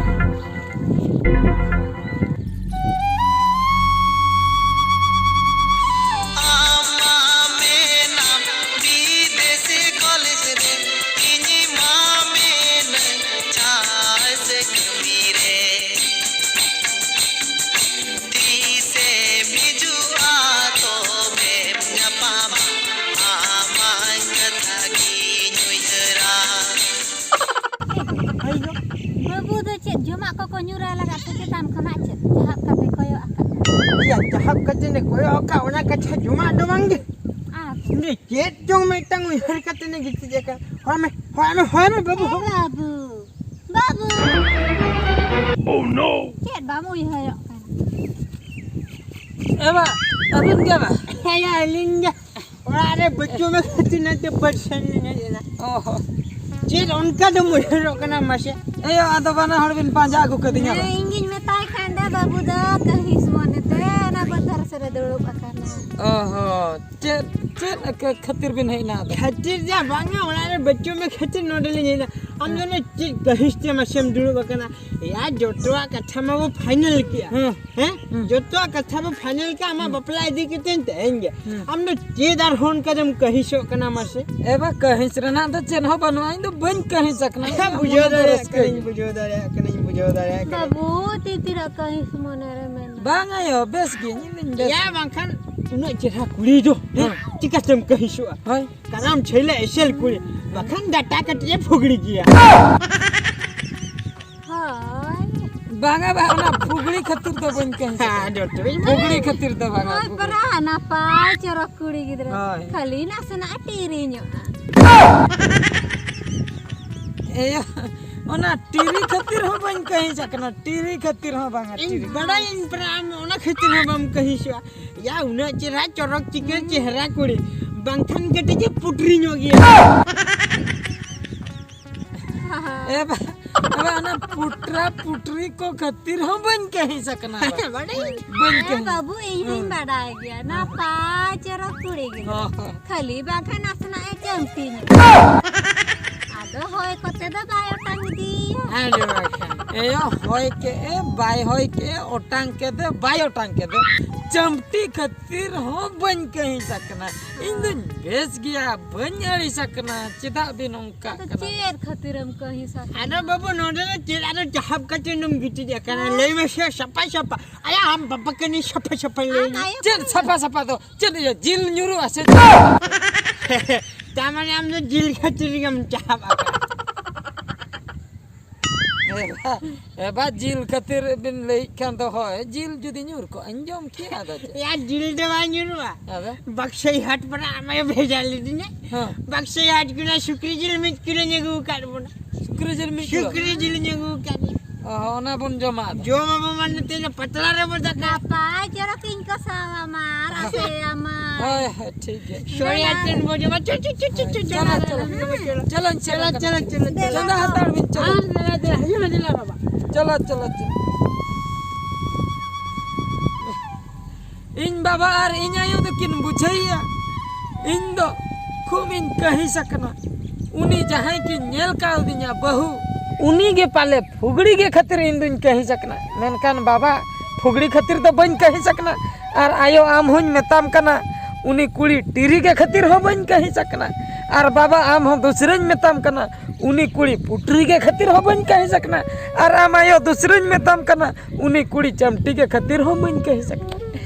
ᱛᱤᱱᱟᱹᱜ ᱠᱚᱭᱚᱜ ᱟᱠᱟᱫ, ᱚᱱᱟ ᱠᱟᱛᱷᱟ ᱡᱚᱢᱟᱜ ᱫᱚ ᱵᱟᱝ ᱜᱮ᱾ ᱟᱨ ᱩᱱᱤ ᱪᱮᱫ ᱪᱚᱝ ᱢᱤᱫᱴᱟᱝ ᱩᱭᱦᱟᱹᱨ ᱠᱟᱛᱮ ᱮ ᱜᱤᱛᱤᱡ ᱟᱠᱟᱱ᱾ ᱦᱚᱭ ᱢᱮ, ᱦᱚᱭ ᱢᱮ, ᱦᱚᱭ ᱢᱮ ᱵᱟᱹᱵᱩ, ᱦᱮᱸ ᱦᱚᱭ ᱢᱮ᱾ ᱵᱟᱹᱵᱩ᱾ ᱵᱟᱹᱵᱩ᱾ Oh no! ᱪᱮᱫ ᱵᱟᱢ ᱩᱭᱦᱟᱹᱨᱚᱜ ᱠᱟᱱᱟ? ᱮ ᱵᱟ, ᱟᱹᱵᱤᱱ ᱜᱮ ᱵᱟ? ᱦᱮᱸ, ᱟᱹᱞᱤᱧ ᱜᱮ᱾ ᱚᱲᱟᱜ ᱨᱮ ᱵᱟᱹᱪᱩᱜ ᱢᱮ ᱠᱷᱟᱹᱛᱤᱨ ᱱᱚᱛᱮ ᱯᱟᱨᱥᱟᱱ ᱞᱤᱧ ᱦᱮᱡ ᱮᱱᱟ᱾ ᱚ ᱦᱚ᱾ ᱪᱮᱫ ᱚᱱᱠᱟ ᱫᱚᱢ ᱩᱭᱦᱟᱹᱨᱚᱜ ᱠᱟᱱᱟ ᱢᱟᱥᱮ? ᱮᱭᱳ, ᱟᱫᱚ ᱵᱟᱱᱟ ᱦᱚᱲ ᱵᱤᱱ ᱯᱟᱸᱡᱟ ᱟᱹᱜᱩ ᱠᱟᱫᱤᱧᱟ ᱦᱮᱸ, ᱵᱟᱝ? ᱤᱧ ᱜᱤᱧ ᱢᱮᱛᱟᱭ ᱠᱷᱟᱱ ᱫᱚ ᱵᱟᱹᱵᱩ ᱫᱚ ᱠᱟᱹᱦᱤᱥ ᱢᱚᱱᱮ ᱛᱮ ᱚᱱᱟ ᱵᱚᱛᱚᱨ ᱥᱮᱫ ᱨᱮ ᱫᱩᱲᱩᱵ ᱟᱠᱟᱱᱟ᱾ ᱚ ᱦᱚ᱾ ᱪᱮᱫ, ᱪᱮᱫ ᱠᱷᱟᱹ-, ᱠᱷᱟᱹᱛᱤᱨ ᱵᱤᱱ ᱦᱮᱡ ᱮᱱᱟ ᱟᱫᱚ? ᱠᱷᱟᱹᱛᱤᱨ ᱫᱚ ᱵᱟᱝᱟ, ᱚᱲᱟᱜ ᱨᱮ ᱵᱟᱹᱪᱩᱜ ᱢᱮ ᱠᱷᱟᱹᱛᱤᱨ ᱱᱚᱰᱮ ᱞᱤᱧ ᱦᱮᱡ ᱮᱱᱟ᱾ ᱟᱢ ᱫᱚ ᱦᱮᱸ᱾ ᱚᱱᱟ ᱪᱮᱫ ᱠᱟᱹᱦᱤᱥ ᱛᱮ ᱢᱟᱥᱮᱢ ᱫᱩᱲᱩᱵ ᱟᱠᱟᱱᱟ? ᱮᱭᱟ, ᱡᱚᱛᱚᱣᱟᱜ ᱠᱟᱛᱷᱟ ᱢᱟᱵᱚ final ᱠᱮᱜᱼᱟ᱾ ᱦᱮᱸ᱾ ᱦᱮᱸ? ᱦᱩᱸ᱾ ᱡᱚᱛᱚᱣᱟᱜ ᱠᱟᱛᱷᱟ ᱵᱚ final ᱠᱮᱫᱟ, ᱟᱢᱟᱜ ᱦᱩᱸ᱾ ᱵᱟᱯᱞᱟ ᱤᱫᱤ ᱠᱟᱛᱮ ᱛᱮᱦᱮᱧ ᱜᱮ᱾ ᱦᱩᱸ᱾ ᱟᱢ ᱫᱚ ᱪᱮᱫ ᱟᱨᱦᱚᱸ ᱚᱱᱠᱟ ᱫᱚᱢ ᱠᱟᱹᱦᱤᱥᱚᱜ ᱠᱟᱱᱟ ᱢᱟᱥᱮ? ᱮ ᱵᱟ, ᱠᱟᱹᱦᱤᱥ ᱨᱮᱱᱟᱜ ᱫᱚ ᱪᱮᱫ ᱦᱚᱸ ᱵᱟᱹᱱᱩᱜᱼᱟ, ᱤᱧ ᱫᱚ ᱵᱟᱹᱧ ᱠᱟᱹᱦᱤᱥ ᱟᱠᱟᱱᱟ, ᱦᱮᱸ, ᱤᱧᱟᱹᱜ ᱵᱩᱡᱷᱟᱹᱣ ᱢᱚᱱᱮ ᱫᱚ ᱫᱟᱲᱮᱭᱟᱜ ᱨᱟᱹᱥᱠᱟᱹ ᱠᱟᱹᱱᱟᱹᱧ, ᱜᱮ᱾ ᱵᱩᱡᱷᱟᱹᱣ ᱫᱟᱲᱮᱭᱟᱜ ᱠᱟᱹᱱᱟᱹᱧ, ᱵᱩᱡᱷᱟᱹᱣ ᱫᱟᱲᱮᱭᱟᱜ ᱠᱟᱹᱱᱟᱹᱧ᱾ ᱵᱟᱹᱵᱩ, ᱛᱤᱛᱤᱨᱟᱜ ᱠᱟᱹᱦᱤᱥ ᱢᱚᱱᱮ ᱨᱮ ᱢᱮᱱᱟᱜᱼᱟ᱾ ᱵᱟᱝ ᱟᱭᱳ, ᱵᱮᱥ ᱜᱮ, ᱤᱧ ᱫᱩᱧ ᱵᱮᱥ ᱭᱟ, ᱜᱮ᱾ ᱵᱟᱝᱠᱷᱟᱱ ᱩᱱᱟᱹᱜ ᱪᱮᱦᱨᱟ ᱠᱩᱲᱤ ᱫᱚ, ᱦᱮᱸ, ᱦᱮᱸ᱾ ᱪᱤᱠᱟᱹᱛᱮᱢ ᱠᱟᱹᱦᱤᱥᱚᱜᱼᱟ? ᱦᱳᱭ᱾ ᱠᱟᱨᱟᱢ ᱪᱷᱮᱞᱟ ᱮᱥᱮᱞ ᱠᱩᱲᱤ, ᱵᱟᱠᱷᱟᱱ ᱰᱟᱴᱟ ᱠᱟᱹᱴᱤᱡ ᱮ ᱯᱷᱩᱜᱲᱤ ᱜᱮᱭᱟ᱾ ᱦᱳᱭ᱾ ᱵᱟᱝᱟ ᱵᱟ, ᱚᱱᱟ ᱯᱷᱩᱜᱲᱤ ᱠᱷᱟᱹᱛᱤᱨ ᱫᱚ ᱵᱟᱹᱧ ᱠᱟᱹᱦᱤᱥ ᱦᱮᱸ, ᱟᱠᱟᱱᱟ᱾ ᱡᱚᱛᱚ ᱜᱮᱧ ᱯᱷᱩᱜᱲᱤ ᱵᱟᱲᱟᱭᱟ᱾ ᱠᱷᱟᱹᱛᱤᱨ ᱫᱚ ᱵᱟᱝᱟ, ᱦᱳᱭ, ᱯᱷᱩᱜᱲᱤ᱾ ᱯᱟᱨᱟ ᱱᱟᱯᱟᱭ ᱪᱚᱨᱚᱠ ᱠᱩᱲᱤ ᱜᱤᱫᱽᱨᱟᱹ᱾ ᱦᱳᱭ᱾ ᱠᱷᱟᱹᱞᱤ ᱱᱟᱥᱮᱱᱟᱜ ᱮ ᱴᱤᱨᱤᱧᱚᱜᱼᱟ᱾ ᱮᱭᱟ, ᱚᱱᱟ ᱴᱤᱨᱤ ᱠᱷᱟᱹᱛᱤᱨ ᱦᱚᱸ ᱵᱟᱹᱧ ᱠᱟᱹᱦᱤᱥ ᱟᱠᱟᱱᱟ, ᱴᱤᱨᱤ ᱠᱷᱟᱹᱛᱤᱨ ᱦᱚᱸ ᱵᱟᱝᱟ, ᱤᱧ ᱴᱤᱨᱤ᱾ ᱵᱟᱲᱟᱭᱟᱹᱧ ᱯᱟᱨᱟ ᱟᱢ ᱚᱱᱟ ᱠᱷᱟᱹᱛᱤᱨ ᱦᱚᱸ ᱵᱟᱢ ᱠᱟᱹᱦᱤᱥᱚᱜᱼᱟ᱾ ᱭᱟ, ᱩᱱᱟᱹᱜ ᱪᱮᱦᱨᱟ ᱪᱚᱨᱚᱠ ᱪᱤᱠᱟᱹᱲ ᱪᱮᱦᱨᱟ ᱠᱩᱲᱤ, ᱵᱟᱝᱠᱷᱟᱱ ᱠᱟᱹᱴᱤᱡ ᱮ ᱯᱩᱴᱨᱤ ᱧᱚᱜ ᱜᱮᱭᱟ᱾ ᱮ ᱵᱟ-, ᱮ ᱵᱟ, ᱚᱱᱟ ᱯᱩᱴᱨᱟ ᱯᱩᱴᱨᱤ ᱠᱚ ᱠᱷᱟᱹᱛᱤᱨ ᱦᱚᱸ ᱵᱟᱹᱧ ᱠᱟᱹᱦᱤᱥ ᱟᱠᱟᱱᱟ ᱵᱟ᱾ ᱵᱟᱰᱟᱭᱟᱹᱧ᱾ ᱵᱟᱹᱧ ᱦᱮᱸ ᱠᱟᱹᱦᱤᱥ᱾ ᱵᱟᱹᱵᱩ, ᱤᱧ ᱦᱚᱧ ᱦᱮᱸ᱾ ᱵᱟᱰᱟᱭ ᱜᱮᱭᱟ, ᱦᱮᱸ᱾ ᱱᱟᱯᱟᱭ ᱪᱚᱨᱚᱠ ᱠᱩᱲᱤ ᱜᱤᱫᱽᱨᱟᱹ᱾ ᱦᱚᱸ, ᱦᱚᱸ᱾ ᱠᱷᱟᱹᱞᱤ ᱵᱟᱝᱠᱷᱟᱱ ᱱᱟᱥᱮᱱᱟᱜ ᱮ ᱪᱟᱹᱢᱴᱤ ᱧᱚᱜ᱾ ᱟᱫᱚ ᱦᱚᱭ ᱠᱚᱛᱮ ᱫᱚ ᱵᱟᱭ ᱚᱴᱟᱝ ᱤᱫᱤᱭᱟ᱾ ᱟᱨᱮ ᱵᱟᱠᱷᱟᱱ᱾ ᱮᱭᱳ, ᱦᱚᱭ ᱠᱮᱜᱼᱮ, ᱵᱟᱭ ᱦᱚᱭ ᱠᱮᱜᱼᱮ, ᱚᱴᱟᱝ ᱠᱮᱫᱮ, ᱵᱟᱭ ᱚᱴᱟᱝ ᱠᱮᱫᱮ, ᱪᱟᱹᱢᱴᱤ ᱠᱷᱟᱹᱛᱤᱨ ᱦᱚᱸ ᱵᱟᱹᱧ ᱠᱟᱹᱦᱤᱥ ᱟᱠᱟᱱᱟ᱾ ᱤᱧ ᱫᱩᱧ ᱵᱮᱥ ᱜᱮᱭᱟ, ᱵᱟᱹᱧ ᱟᱹᱲᱤᱥ ᱟᱠᱟᱱᱟ᱾ ᱪᱮᱫᱟᱜ ᱵᱤᱱ ᱱᱚᱝᱠᱟᱜ ᱟᱫᱚ ᱠᱟᱱᱟ? ᱪᱮᱫ ᱠᱷᱟᱹᱛᱤᱨᱮᱢ ᱠᱟᱹᱦᱤᱥ ᱟᱠᱟᱱᱟ? ᱟᱫᱚ ᱵᱟᱹᱵᱩ, ᱱᱚᱰᱮ ᱫᱚ ᱪᱮᱫ ᱟᱫᱚ ᱪᱟᱦᱟᱵ ᱠᱟᱛᱮ ᱱᱚᱢ ᱜᱤᱛᱤᱡ ᱟᱠᱟᱱᱟ? ᱦᱮᱸ? ᱞᱟᱹᱭ ᱢᱮᱥᱮ, ᱥᱟᱯᱷᱟ ᱥᱟᱯᱷᱟ᱾ ᱟᱭᱟ, ᱟᱢ ᱵᱟᱵᱟ ᱠᱟᱹᱱᱟᱹᱧ, ᱥᱟᱯᱷᱟ ᱥᱟᱯᱷᱟ ᱞᱟᱹᱭ ᱟᱢ ᱢᱮ᱾ ᱟᱭᱳ ᱪᱮᱫ ᱠᱟᱱᱟᱢ? ᱥᱟᱯᱷᱟ ᱥᱟᱯᱷᱟ ᱫᱚ? ᱪᱮᱫ ᱤᱭᱟᱹ ᱡᱤᱞ ᱧᱩᱨᱩᱜᱼᱟ ᱥᱮ ᱪᱮᱫ? ᱛᱟᱨ ᱢᱟᱱᱮ ᱟᱢ ᱫᱚ ᱡᱤᱞ ᱠᱷᱟᱹᱛᱤᱨ ᱜᱮᱢ ᱪᱟᱦᱟᱵ ᱟᱠᱟᱱᱟ᱾ ᱮ ᱵᱟ, ᱡᱤᱞ ᱠᱷᱟᱹᱛᱤᱨ ᱵᱤᱱ ᱞᱟᱹᱭᱮᱫ ᱠᱷᱟᱱ ᱫᱚ, ᱦᱳᱭ, ᱡᱤᱞ ᱡᱩᱫᱤ ᱧᱩᱨ ᱠᱚᱜᱼᱟ, ᱤᱧ ᱡᱚᱢ ᱠᱮᱭᱟ, ᱟᱫᱚ ᱪᱮᱫ? ᱭᱟ, ᱡᱤᱞ ᱫᱚ ᱵᱟᱝ ᱧᱩᱨᱩᱜᱼᱟ᱾ ᱟᱫᱚ? ᱵᱟᱠᱥᱟᱭ ᱦᱟᱴ ᱯᱟᱲᱟ ᱟᱢᱟᱭ ᱵᱷᱮᱡᱟ ᱞᱤᱫᱤᱧᱟ᱾ ᱦᱮᱸ᱾ ᱵᱟᱠᱥᱟᱭ ᱦᱟᱴ ᱠᱷᱚᱱᱟᱜ ᱥᱩᱠᱨᱤ ᱡᱤᱞ ᱢᱤᱫ ᱠᱤᱞᱳᱧ ᱟᱹᱜᱩ ᱟᱠᱟᱫ ᱵᱚᱱᱟ᱾ ᱥᱩᱠᱨᱤ ᱡᱤᱞ ᱢᱤᱫ ᱠᱤᱞᱳ? ᱥᱩᱠᱨᱤ ᱡᱤᱞᱤᱧ ᱟᱹᱜᱩ ᱟᱠᱟᱫ ᱵᱚᱱᱟ᱾ ᱚ, ᱚᱱᱟ ᱵᱚᱱ ᱡᱚᱢᱟ ᱟᱫᱚ? ᱡᱚᱢ ᱟᱵᱚ ᱢᱟᱱᱮ ᱛᱮᱦᱮᱧ ᱫᱚ ᱯᱟᱛᱲᱟ ᱨᱮᱵᱚ ᱫᱟᱠᱟ᱾ ᱱᱟᱯᱟᱭ ᱪᱚᱨᱚᱠ ᱤᱧ ᱠᱚᱥᱟᱣᱟᱢᱟ ᱟᱨ ᱟᱥᱮᱭᱟᱢᱟ᱾ ᱦᱳᱭ, ᱦᱳᱭ, ᱴᱷᱤᱠ ᱜᱮᱭᱟ᱾ ᱥᱚᱲᱮ ᱟᱛᱮᱱ ᱵᱚ ᱡᱚᱢᱟ᱾ ᱪᱚ, ᱪᱚ, ᱪᱚ, ᱪᱚ, ᱪᱚ, ᱪᱚᱞᱚ, ᱪᱚᱞᱚ᱾ ᱪᱚᱞᱚ, ᱪᱚᱞᱚ, ᱪᱚᱞᱚ᱾ ᱪᱚᱸᱫᱟ ᱦᱟᱛᱟᱲ ᱵᱤᱱ, ᱪᱚᱞᱚ᱾ ᱟᱨ ᱫᱮᱞᱟ, ᱫᱮᱞᱟ, ᱦᱤᱡᱩᱜ ᱢᱮ, ᱫᱮᱞᱟ ᱵᱟᱵᱟ᱾ ᱪᱚᱞᱚ, ᱪᱚᱞᱚ, ᱪᱚᱞᱚ᱾ ᱤᱧ ᱵᱟᱵᱟ ᱟᱨ ᱤᱧ ᱟᱭᱳ ᱫᱚᱠᱤᱱ ᱵᱩᱡᱷᱟᱹᱣᱮᱭᱟ, ᱤᱧ ᱫᱚ ᱠᱷᱩᱵ ᱤᱧ ᱠᱟᱹᱦᱤᱥ ᱟᱠᱟᱱᱟ᱾ ᱩᱱᱤ ᱡᱟᱦᱟᱸᱭ ᱠᱤᱱ ᱧᱮᱞ ᱠᱟᱣᱫᱤᱧᱟ ᱵᱟᱹᱦᱩ, ᱩᱱᱤ ᱜᱮ ᱯᱟᱞᱮ ᱯᱷᱩᱜᱽᱲᱤ ᱜᱮ ᱠᱷᱟᱹᱛᱤᱨ ᱤᱧ ᱫᱩᱧ ᱠᱟᱹᱦᱤᱥ ᱟᱠᱟᱱᱟ᱾ ᱢᱮᱱᱠᱷᱟᱱ ᱵᱟᱵᱟ, ᱯᱷᱩᱜᱽᱲᱤ ᱠᱷᱟᱹᱛᱤᱨ ᱫᱚ ᱵᱟᱹᱧ ᱠᱟᱹᱦᱤᱥ ᱟᱠᱟᱱᱟ᱾ ᱟᱨ ᱟᱭᱳ, ᱟᱢ ᱦᱚᱸᱧ ᱢᱮᱛᱟᱢ ᱠᱟᱱᱟ, ᱩᱱᱤ ᱠᱩᱲᱤ ᱴᱤᱨᱤ ᱜᱮ ᱠᱷᱟᱹᱛᱤᱨ ᱦᱚᱸ ᱵᱟᱹᱧ ᱠᱟᱹᱦᱤᱥ ᱟᱠᱟᱱᱟ᱾ ᱟᱨ ᱵᱟᱵᱟ, ᱟᱢ ᱦᱚᱸ ᱫᱩᱥᱨᱟᱹᱧ ᱢᱮᱛᱟᱢ ᱠᱟᱱᱟ, ᱩᱱᱤ ᱠᱩᱲᱤ ᱯᱩᱴᱨᱤ ᱜᱮ ᱠᱷᱟᱹᱛᱤᱨ ᱦᱚᱸ ᱵᱟᱹᱧ ᱠᱟᱹᱦᱤᱥ ᱟᱠᱟᱱᱟ᱾ ᱟᱨ ᱟᱢ ᱟᱭᱳ, ᱫᱩᱥᱨᱟᱹᱧ ᱢᱮᱛᱟᱢ ᱠᱟᱱᱟ, ᱩᱱᱤ ᱠᱩᱲᱤ ᱪᱟᱢᱴᱤ ᱜᱮ ᱠᱷᱟᱹᱛᱤᱨ ᱦᱚᱸ ᱵᱟᱹᱧ ᱠᱟᱹᱦᱤᱥ ᱟᱠᱟᱱᱟ᱾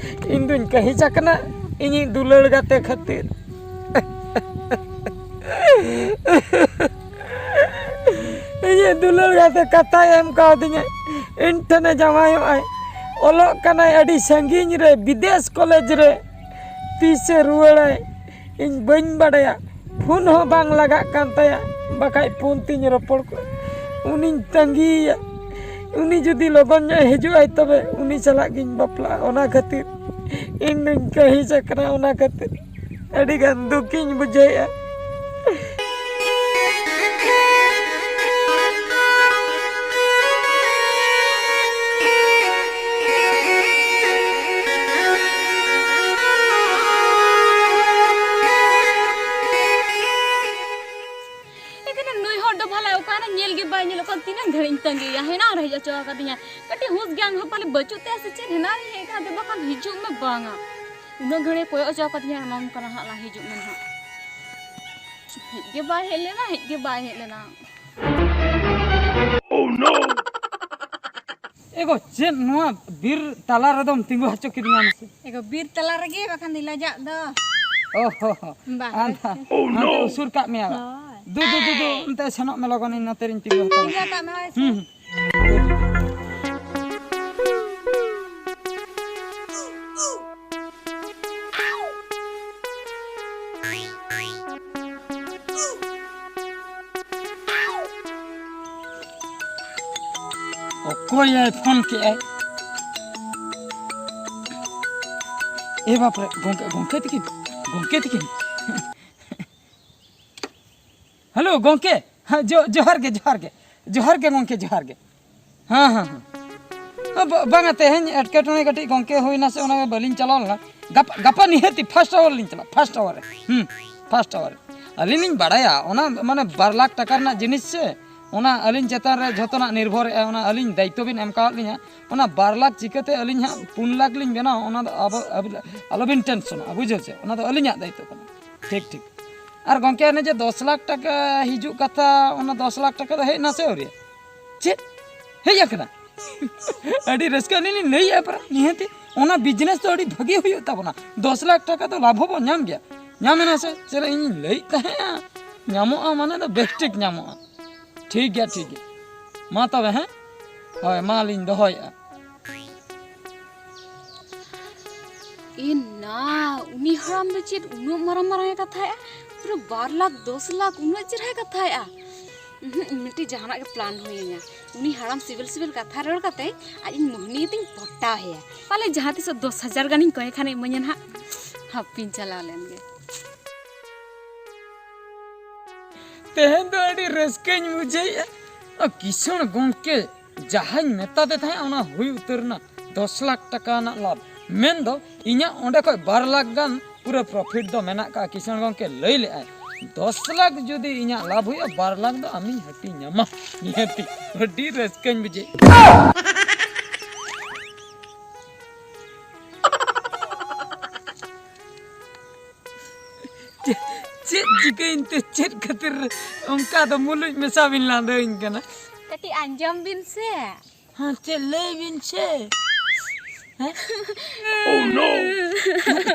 ᱤᱧ ᱫᱩᱧ ᱠᱟᱹᱦᱤᱥ ᱟᱠᱟᱱᱟ ᱤᱧᱤᱡ ᱫᱩᱞᱟᱹᱲ ᱜᱟᱛᱮ ᱠᱷᱟᱹᱛᱤᱨ᱾ ᱤᱧᱤᱡ ᱫᱩᱞᱟᱹᱲ ᱜᱟᱛᱮ ᱠᱟᱛᱷᱟᱭ ᱮᱢ ᱠᱟᱣᱫᱤᱧᱟ, ᱤᱧ ᱴᱷᱮᱱᱮ ᱡᱟᱶᱟᱭᱚᱜᱼᱟᱭ᱾ ᱚᱞᱚᱜ ᱠᱟᱱᱟᱭ ᱟᱹᱰᱤ ᱥᱟᱺᱜᱤᱧ ᱨᱮ, ᱵᱤᱫᱮᱥ ᱠᱚᱞᱮᱡᱽ ᱨᱮ᱾ ᱛᱤᱥᱮ ᱨᱩᱣᱟᱹᱲᱟᱭ, ᱤᱧ ᱵᱟᱹᱧ ᱵᱟᱰᱟᱭᱟ᱾ ᱯᱷᱳᱱ ᱦᱚᱸ ᱵᱟᱝ ᱞᱟᱜᱟᱜ ᱠᱟᱱ ᱛᱟᱭᱟ, ᱵᱟᱠᱷᱟᱡ ᱯᱷᱳᱱ ᱛᱤᱧ ᱨᱚᱯᱚᱲ ᱠᱚᱜᱼᱟ᱾ ᱩᱱᱤᱧ ᱛᱟᱺᱜᱤᱭᱮᱭᱟ᱾ ᱩᱱᱤ ᱡᱩᱫᱤ ᱞᱚᱜᱚᱱ ᱧᱚᱜ ᱦᱤᱡᱩᱜᱼᱟᱭ, ᱛᱚᱵᱮ ᱩᱱᱤ ᱥᱟᱞᱟᱜ ᱜᱤᱧ ᱵᱟᱯᱞᱟᱜᱼᱟ᱾ ᱚᱱᱟ ᱠᱷᱟᱹᱛᱤᱨ ᱤᱧ ᱫᱩᱧ ᱠᱟᱹᱦᱤᱥ ᱟᱠᱟᱱᱟ, ᱚᱱᱟ ᱠᱷᱟᱹᱛᱤᱨ ᱟᱹᱰᱤ ᱜᱟᱱ ᱫᱩᱠᱤᱧ ᱵᱩᱡᱷᱟᱹᱣᱮᱫᱼᱟ᱾ ᱮᱠᱷᱟᱱ ᱱᱩᱭ ᱦᱚᱲ ᱫᱚ ᱵᱷᱟᱞᱟ ᱚᱠᱟᱨᱮ ᱧᱮᱞ ᱜᱮ ᱵᱟᱭ ᱧᱮᱞᱚᱜ ᱠᱟᱱ, ᱛᱤᱱᱟᱹᱜ ᱜᱷᱟᱹᱲᱤᱡ ᱤᱧ ᱛᱟᱺᱜᱤᱭᱮᱭᱟ, ᱦᱮᱱᱟᱝ ᱨᱮ ᱦᱮᱡ ᱦᱚᱪᱚ ᱟᱠᱟᱫᱤᱧᱟ᱾ ᱠᱟᱹᱴᱤᱡ ᱦᱩᱸᱥ ᱜᱮᱭᱟᱱ ᱦᱚᱸ ᱯᱟᱞᱮ ᱵᱟᱹᱪᱩᱜ ᱛᱟᱭᱟ ᱥᱮ ᱪᱮᱫ, ᱦᱮᱱᱟᱝ ᱨᱮᱧ ᱦᱮᱡ ᱟᱠᱟᱱᱟ, ᱫᱮ ᱵᱟᱠᱷᱟᱱ ᱦᱤᱡᱩᱜ ᱢᱮ ᱵᱟᱝᱟ᱾ ᱩᱱᱟᱹᱜ ᱜᱷᱟᱹᱲᱤᱡ ᱠᱚᱭᱚᱜ ᱦᱚᱪᱚ ᱟᱠᱟᱫᱤᱧᱟ, ᱮᱢᱟᱢ ᱠᱟᱱᱟ ᱦᱟᱸᱜ, ᱞᱟᱝ ᱦᱤᱡᱩᱜ ᱢᱮ ᱱᱟᱦᱟᱜ᱾ ᱦᱮᱡ ᱜᱮ ᱵᱟᱭ ᱦᱮᱡ ᱞᱮᱱᱟ, ᱦᱮᱡ ᱜᱮ ᱵᱟᱭ ᱦᱮᱡ ᱞᱮᱱᱟ᱾ ᱮ ᱜᱚ, ᱪᱮᱫ ᱱᱚᱣᱟ ᱵᱤᱨ ᱛᱟᱞᱟ ᱨᱮᱫᱚᱢ ᱛᱤᱸᱜᱩ ᱦᱚᱪᱚ ᱠᱤᱫᱤᱧᱟ ᱢᱟᱥᱮ? ᱮ ᱜᱚ, ᱵᱤᱨ ᱛᱟᱞᱟ ᱨᱮᱜᱮ ᱵᱟᱠᱷᱟᱱ ᱫᱤᱧ ᱞᱟᱡᱟᱜ ᱫᱚ᱾ ᱚ ᱦᱚ ᱦᱚ᱾ ᱵᱟᱦᱨᱮ ᱟᱱᱛᱟ-, ᱥᱮᱫ᱾ ᱦᱟᱱᱛᱮ ᱩᱥᱩᱨ ᱠᱟᱜ ᱢᱮᱭᱟ᱾ ᱦᱳᱭ᱾ ᱫᱩ, ᱫᱩ, ᱫᱩ, ᱫᱩ, ᱚᱱᱛᱮ ᱥᱮᱱᱚᱜ ᱢᱮ ᱞᱚᱜᱚᱱ, ᱤᱧ ᱱᱚᱛᱮ ᱨᱤᱧ ᱛᱤᱸᱜᱩ ᱦᱟᱛᱟᱲᱟ᱾ ᱛᱤᱸᱜᱩ ᱦᱟᱛᱟᱲ ᱢᱮ, ᱦᱳᱭ ᱥᱮ᱾ ᱦᱩᱸ, ᱦᱩᱸ᱾ ᱚᱠᱚᱭᱮ ᱯᱷᱳᱱ ᱠᱮᱜᱼᱟᱭ? ᱮ ᱵᱟᱯᱨᱮ, ᱜᱚᱝᱠᱮ, ᱜᱚᱝᱠᱮ ᱛᱤᱠᱤᱱ, ᱜᱚᱝᱠᱮ ᱛᱤᱠᱤᱱ᱾ ᱦᱮᱞᱳ ᱜᱚᱝᱠᱮ, ᱦᱮᱸ, ᱡᱚ-, ᱡᱚᱦᱟᱨ ᱜᱮ, ᱡᱚᱦᱟᱨ ᱜᱮ, ᱡᱚᱦᱟᱨ ᱜᱮ ᱜᱚᱝᱠᱮ, ᱡᱚᱦᱟᱨ ᱜᱮ᱾ ᱦᱮᱸ, ᱦᱮᱸ, ᱦᱮᱸ᱾ ᱦᱮᱸ, ᱵᱟ-, ᱵᱟᱝᱟ, ᱛᱮᱦᱮᱧ ᱮᱴᱠᱮᱴᱚᱬᱮ ᱠᱟᱹᱴᱤᱡ ᱜᱚᱝᱠᱮ ᱦᱩᱭᱱᱟ ᱥᱮ, ᱚᱱᱟ ᱵᱟᱹᱞᱤᱧ ᱪᱟᱞᱟᱣ ᱞᱮᱱᱟ᱾ ᱜᱟᱯᱟ, ᱜᱟᱯᱟ ᱱᱤᱦᱟᱹᱛᱤ first hour ᱞᱤᱧ ᱪᱟᱞᱟᱜᱼᱟ, first hour ᱨᱮ᱾ ᱦᱩᱸ, first hour ᱨᱮ᱾ ᱟᱹᱞᱤᱧ ᱞᱤᱧ ᱵᱟᱲᱟᱭᱟ, ᱚᱱᱟ ᱢᱟᱱᱮ ᱵᱟᱨ ᱞᱟᱠᱷ ᱴᱟᱠᱟ ᱨᱮᱱᱟᱜ ᱡᱤᱱᱤᱥ ᱥᱮ, ᱚᱱᱟ ᱟᱹᱞᱤᱧ ᱪᱮᱛᱟᱱ ᱨᱮ ᱡᱷᱚᱛᱚᱱᱟᱜ ᱱᱤᱨᱵᱷᱚᱨᱮᱜᱼᱟ, ᱚᱱᱟ ᱟᱹᱞᱤᱧ ᱫᱟᱭᱤᱛᱛᱚ ᱵᱤᱱ ᱮᱢ ᱠᱟᱣᱟᱫ ᱞᱤᱧᱟ᱾ ᱚᱱᱟ ᱵᱟᱨ ᱞᱟᱠᱷ ᱪᱤᱠᱟᱹᱛᱮ ᱟᱹᱞᱤᱧ ᱦᱟᱸᱜ ᱯᱩᱱ ᱞᱟᱠᱷ ᱞᱤᱧ ᱵᱮᱱᱟᱣᱟ, ᱚᱱᱟ ᱫᱚ ᱟᱵᱚ, ᱟᱵᱚ, ᱟᱞᱚᱵᱤᱱ ᱴᱮᱱᱥᱚᱱᱚᱜᱼᱟ, ᱵᱩᱡᱷᱟᱹᱣ ᱪᱮ? ᱚᱱᱟ ᱫᱚ ᱟᱹᱞᱤᱧᱟᱜ ᱫᱟᱭᱤᱛᱛᱚ ᱠᱟᱱᱟ᱾ ᱴᱷᱤᱠ, ᱴᱷᱤᱠ᱾ ᱟᱨ ᱜᱚᱝᱠᱮ, ᱚᱱᱮ ᱡᱮ ᱫᱚᱥ ᱞᱟᱠᱷ ᱴᱟᱠᱟ ᱦᱤᱡᱩᱜ ᱠᱟᱛᱷᱟ, ᱚᱱᱟ ᱫᱚᱥ ᱞᱟᱠᱷ ᱴᱟᱠᱟ ᱫᱚ ᱦᱮᱡ ᱮᱱᱟ ᱥᱮ ᱟᱹᱣᱨᱤ? ᱪᱮᱫ? ᱦᱮᱡ ᱟᱠᱟᱱᱟ? ᱟᱹᱰᱤ ᱨᱟᱹᱥᱠᱟᱹ, ᱟᱹᱞᱤᱧ ᱞᱤᱧ ᱞᱟᱹᱭᱮᱫᱼᱟ ᱯᱟᱨᱟ, ᱱᱤᱦᱟᱹᱛᱤ ᱚᱱᱟ business ᱫᱚ ᱟᱹᱰᱤ ᱵᱷᱟᱹᱜᱤ ᱦᱩᱭᱩᱜ ᱛᱟᱵᱚᱱᱟ᱾ ᱫᱚᱥ ᱞᱟᱠᱷ ᱴᱟᱠᱟ ᱫᱚ ᱞᱟᱵᱷ ᱦᱚᱸᱵᱚᱱ ᱧᱟᱢ ᱜᱮᱭᱟ, ᱧᱟᱢ ᱮᱱᱟ ᱥᱮ? ᱪᱮᱫ ᱤᱧ ᱞᱟᱹᱭᱮᱫ ᱛᱟᱦᱮᱸᱜᱼᱟ, ᱧᱟᱢᱚᱜᱼᱟ ᱢᱟᱱᱮ ᱫᱚ ᱵᱮᱥ ᱴᱷᱤᱠ ᱧᱟᱢᱚᱜᱼᱟ᱾ ᱴᱷᱤᱠ ᱜᱮᱭᱟ, ᱴᱷᱤᱠ ᱜᱮᱭᱟ, ᱢᱟ ᱛᱚᱵᱮ, ᱦᱮᱸ, ᱦᱳᱭ, ᱢᱟ ᱞᱤᱧ ᱫᱚᱦᱚᱭᱮᱫᱼᱟ᱾ ᱮ ᱱᱟ, ᱩᱱᱤ ᱦᱟᱲᱟᱢ ᱫᱚ ᱪᱮᱫ ᱩᱱᱟᱹᱜ ᱢᱟᱨᱟᱝ ᱢᱟᱨᱟᱝ ᱮ ᱠᱟᱛᱷᱟᱭᱮᱜᱼᱟ? ᱯᱩᱨᱟᱹ ᱵᱟᱨ ᱞᱟᱠᱷ, ᱫᱚᱥ ᱞᱟᱠᱷ, ᱩᱱᱟᱹᱜ ᱪᱮᱦᱨᱟᱭ ᱠᱟᱛᱷᱟᱭᱮᱜᱼᱟ᱾ ᱩᱦᱩᱸ, ᱤᱧ ᱢᱤᱫᱴᱤᱡ ᱡᱟᱦᱟᱱᱟᱜ ᱜᱮ plan ᱦᱩᱭ ᱟᱹᱧᱟ᱾ ᱩᱱᱤ ᱦᱟᱲᱟᱢ ᱥᱤᱵᱤᱞ ᱥᱤᱵᱤᱞ ᱠᱟᱛᱷᱟ ᱨᱚᱲ ᱠᱟᱛᱮ ᱟᱡ ᱤᱧ ᱢᱳᱦᱱᱤ ᱠᱟᱛᱮᱧ ᱯᱚᱴᱟᱣ ᱮᱭᱟ᱾ ᱯᱟᱞᱮ ᱡᱟᱦᱟᱸ ᱛᱤᱥᱚᱜ ᱫᱚᱥ ᱦᱟᱡᱟᱨ ᱜᱟᱱᱤᱧ ᱠᱚᱭ ᱠᱷᱟᱱᱮ ᱤᱢᱟᱹᱧᱟ ᱱᱟᱦᱟᱜ᱾ ᱦᱟᱯᱤᱧ ᱪᱟᱞᱟᱣ ᱞᱮᱱ ᱜᱮ᱾ ᱛᱮᱦᱮᱧ ᱫᱚ ᱟᱹᱰᱤ ᱨᱟᱹᱥᱠᱟᱹᱧ ᱵᱩᱡᱷᱟᱹᱣᱮᱫᱼᱟ᱾ ᱚ, ᱠᱤᱥᱟᱹᱬ ᱜᱚᱢᱠᱮ ᱡᱟᱦᱟᱸᱧ ᱢᱮᱛᱟᱫᱮ ᱛᱟᱦᱮᱸᱫ, ᱚᱱᱟ ᱦᱩᱭ ᱩᱛᱟᱹᱨ ᱮᱱᱟ᱾ ᱫᱚᱥ ᱞᱟᱠᱷ ᱴᱟᱠᱟ ᱨᱮᱱᱟᱜ ᱞᱟᱵᱷ, ᱢᱮᱱᱫᱚ ᱤᱧᱟᱹᱜ ᱚᱸᱰᱮ ᱠᱷᱚᱡ ᱵᱟᱨ ᱞᱟᱠᱷ ᱜᱟᱱ ᱯᱩᱨᱟᱹ profit ᱫᱚ ᱢᱮᱱᱟᱜ ᱠᱟᱜᱼᱟ᱾ ᱠᱤᱥᱟᱹᱬ ᱜᱚᱢᱠᱮ ᱞᱟᱹᱭ ᱞᱮᱫᱼᱟᱭ, ᱫᱚᱥ ᱞᱟᱠᱷ ᱡᱩᱫᱤ ᱤᱧᱟᱹᱜ ᱞᱟᱵᱷ ᱦᱩᱭᱩᱜᱼᱟ, ᱵᱟᱨ ᱞᱟᱠᱷ ᱫᱚ ᱟᱢᱤᱧ ᱦᱟᱹᱴᱤᱧᱟᱢᱟ ᱱᱤᱦᱟᱹᱛᱤ᱾ ᱟᱹᱰᱤ ᱨᱟᱹᱥᱠᱟᱹᱧ ᱵᱩᱡᱷᱟᱹᱣ᱾ ᱪᱮᱫ, ᱪᱮᱫ ᱪᱤᱠᱟᱹᱭᱮᱱ ᱛᱮ, ᱪᱮᱫ ᱠᱷᱟᱹᱛᱤᱨ ᱚᱱᱠᱟ ᱫᱚ ᱢᱩᱞᱩᱡ ᱢᱮᱥᱟ ᱵᱤᱱ ᱞᱟᱸᱫᱟᱣᱟᱹᱧ ᱠᱟᱱᱟ? ᱠᱟᱹᱴᱤᱡ ᱟᱸᱡᱚᱢ ᱵᱤᱱ ᱥᱮ᱾ ᱦᱮᱸ, ᱪᱮᱫ ᱞᱟᱹᱭ ᱵᱤᱱ ᱥᱮ? ᱦᱮᱸ? Oh no!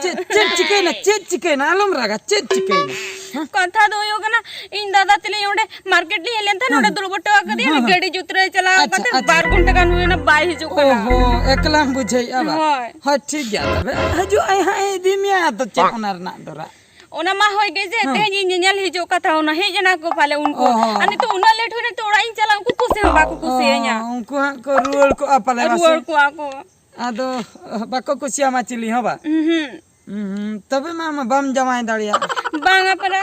ᱪᱮᱫ, ᱪᱮᱫ ᱪᱤᱠᱟᱹᱭᱮᱱᱟ? ᱪᱮᱫ ᱪᱤᱠᱟᱹᱭᱮᱱᱟ? ᱟᱞᱚᱢ ᱨᱟᱜᱟ, ᱪᱮᱫ ᱪᱤᱠᱟᱹᱭᱮᱱᱟ? ᱦᱮᱸ? ᱠᱟᱛᱷᱟ ᱫᱚ ᱦᱩᱭᱩᱜ ᱠᱟᱱᱟ, ᱤᱧ ᱫᱟᱫᱟ ᱛᱟᱹᱞᱤᱧ ᱚᱸᱰᱮ market ᱞᱤᱧ ᱦᱮᱡ ᱞᱮᱱ ᱛᱟᱦᱮᱸᱫ, ᱦᱮᱸ᱾ ᱱᱚᱸᱰᱮ ᱫᱩᱲᱩᱵ ᱦᱚᱴᱚ ᱟᱠᱟᱫᱮᱭᱟ, ᱦᱮᱸ, ᱦᱮᱸ᱾ ᱜᱟᱹᱰᱤ ᱡᱩᱛ ᱨᱮ ᱪᱟᱞᱟᱣ ᱟᱪᱪᱷᱟ, ᱠᱟᱛᱮ ᱟᱪᱪᱷᱟ᱾ ᱵᱟᱨ ᱜᱷᱚᱱᱴᱟ ᱜᱟᱱ ᱦᱩᱭᱱᱟ, ᱵᱟᱭ ᱦᱤᱡᱩᱜ ᱠᱟᱱᱟ᱾ ᱚᱦᱚ, ᱮᱠᱞᱟᱢ ᱵᱩᱡᱷᱟᱹᱣᱮᱫᱼᱟ ᱵᱟ? ᱦᱳᱭ᱾ ᱦᱳᱭ, ᱴᱷᱤᱠ ᱜᱮᱭᱟ ᱛᱚᱵᱮ᱾ ᱦᱤᱡᱩᱜ ᱟᱭ ᱦᱟᱸᱜ, ᱤᱫᱤ ᱢᱮᱭᱟ ᱟᱫᱚ ᱪᱮᱫ ᱚᱱᱟ ᱨᱮᱱᱟᱜ ᱫᱚ ᱨᱟᱜ? ᱚᱱᱟ ᱢᱟ ᱦᱳᱭ ᱜᱮ ᱡᱮ, ᱦᱮᱸ᱾ ᱛᱮᱦᱮᱧ ᱤᱧ ᱧᱮᱧᱮᱞ ᱦᱤᱡᱩᱜ ᱠᱟᱛᱷᱟ, ᱚᱱᱟ ᱦᱮᱡ ᱮᱱᱟ ᱠᱚ ᱯᱟᱞᱮ ᱩᱱᱠᱩ᱾ ᱚ, ᱦᱚᱸ᱾ ᱟᱨ ᱱᱤᱛᱚᱜ ᱩᱱᱟᱹᱜ ᱞᱮᱴ ᱦᱩᱭᱱᱟ, ᱱᱤᱛᱚᱜ ᱚᱲᱟᱜ ᱤᱧ ᱪᱟᱞᱟᱜ, ᱩᱱᱠᱩ ᱠᱩᱥᱤ ᱦᱚᱸ ᱵᱟᱠᱚ ᱠᱩᱥᱤᱭᱟᱹᱧᱟ᱾ ᱚ, ᱩᱱᱠᱩ ᱦᱟᱸᱜ ᱠᱚ ᱨᱩᱣᱟᱹᱲ ᱠᱚᱜᱼᱟ ᱯᱟᱞᱮ, ᱵᱟᱥᱮ? ᱨᱩᱣᱟᱹᱲ ᱠᱚᱜᱼᱟ ᱠᱚ᱾ ᱟᱫᱚ ᱵᱟᱠᱚ ᱠᱩᱥᱤᱭᱟᱢᱟ ᱪᱤᱞᱤ ᱦᱚᱸ ᱵᱟ? ᱩᱸᱦᱩᱸ᱾ ᱩᱸᱦᱩᱸ, ᱛᱚᱵᱮ ᱢᱟ, ᱢᱟ ᱵᱟᱢ ᱡᱟᱶᱟᱭ ᱫᱟᱲᱮᱭᱟᱜᱼᱟ᱾ ᱵᱟᱝᱟ ᱯᱟᱨᱟ᱾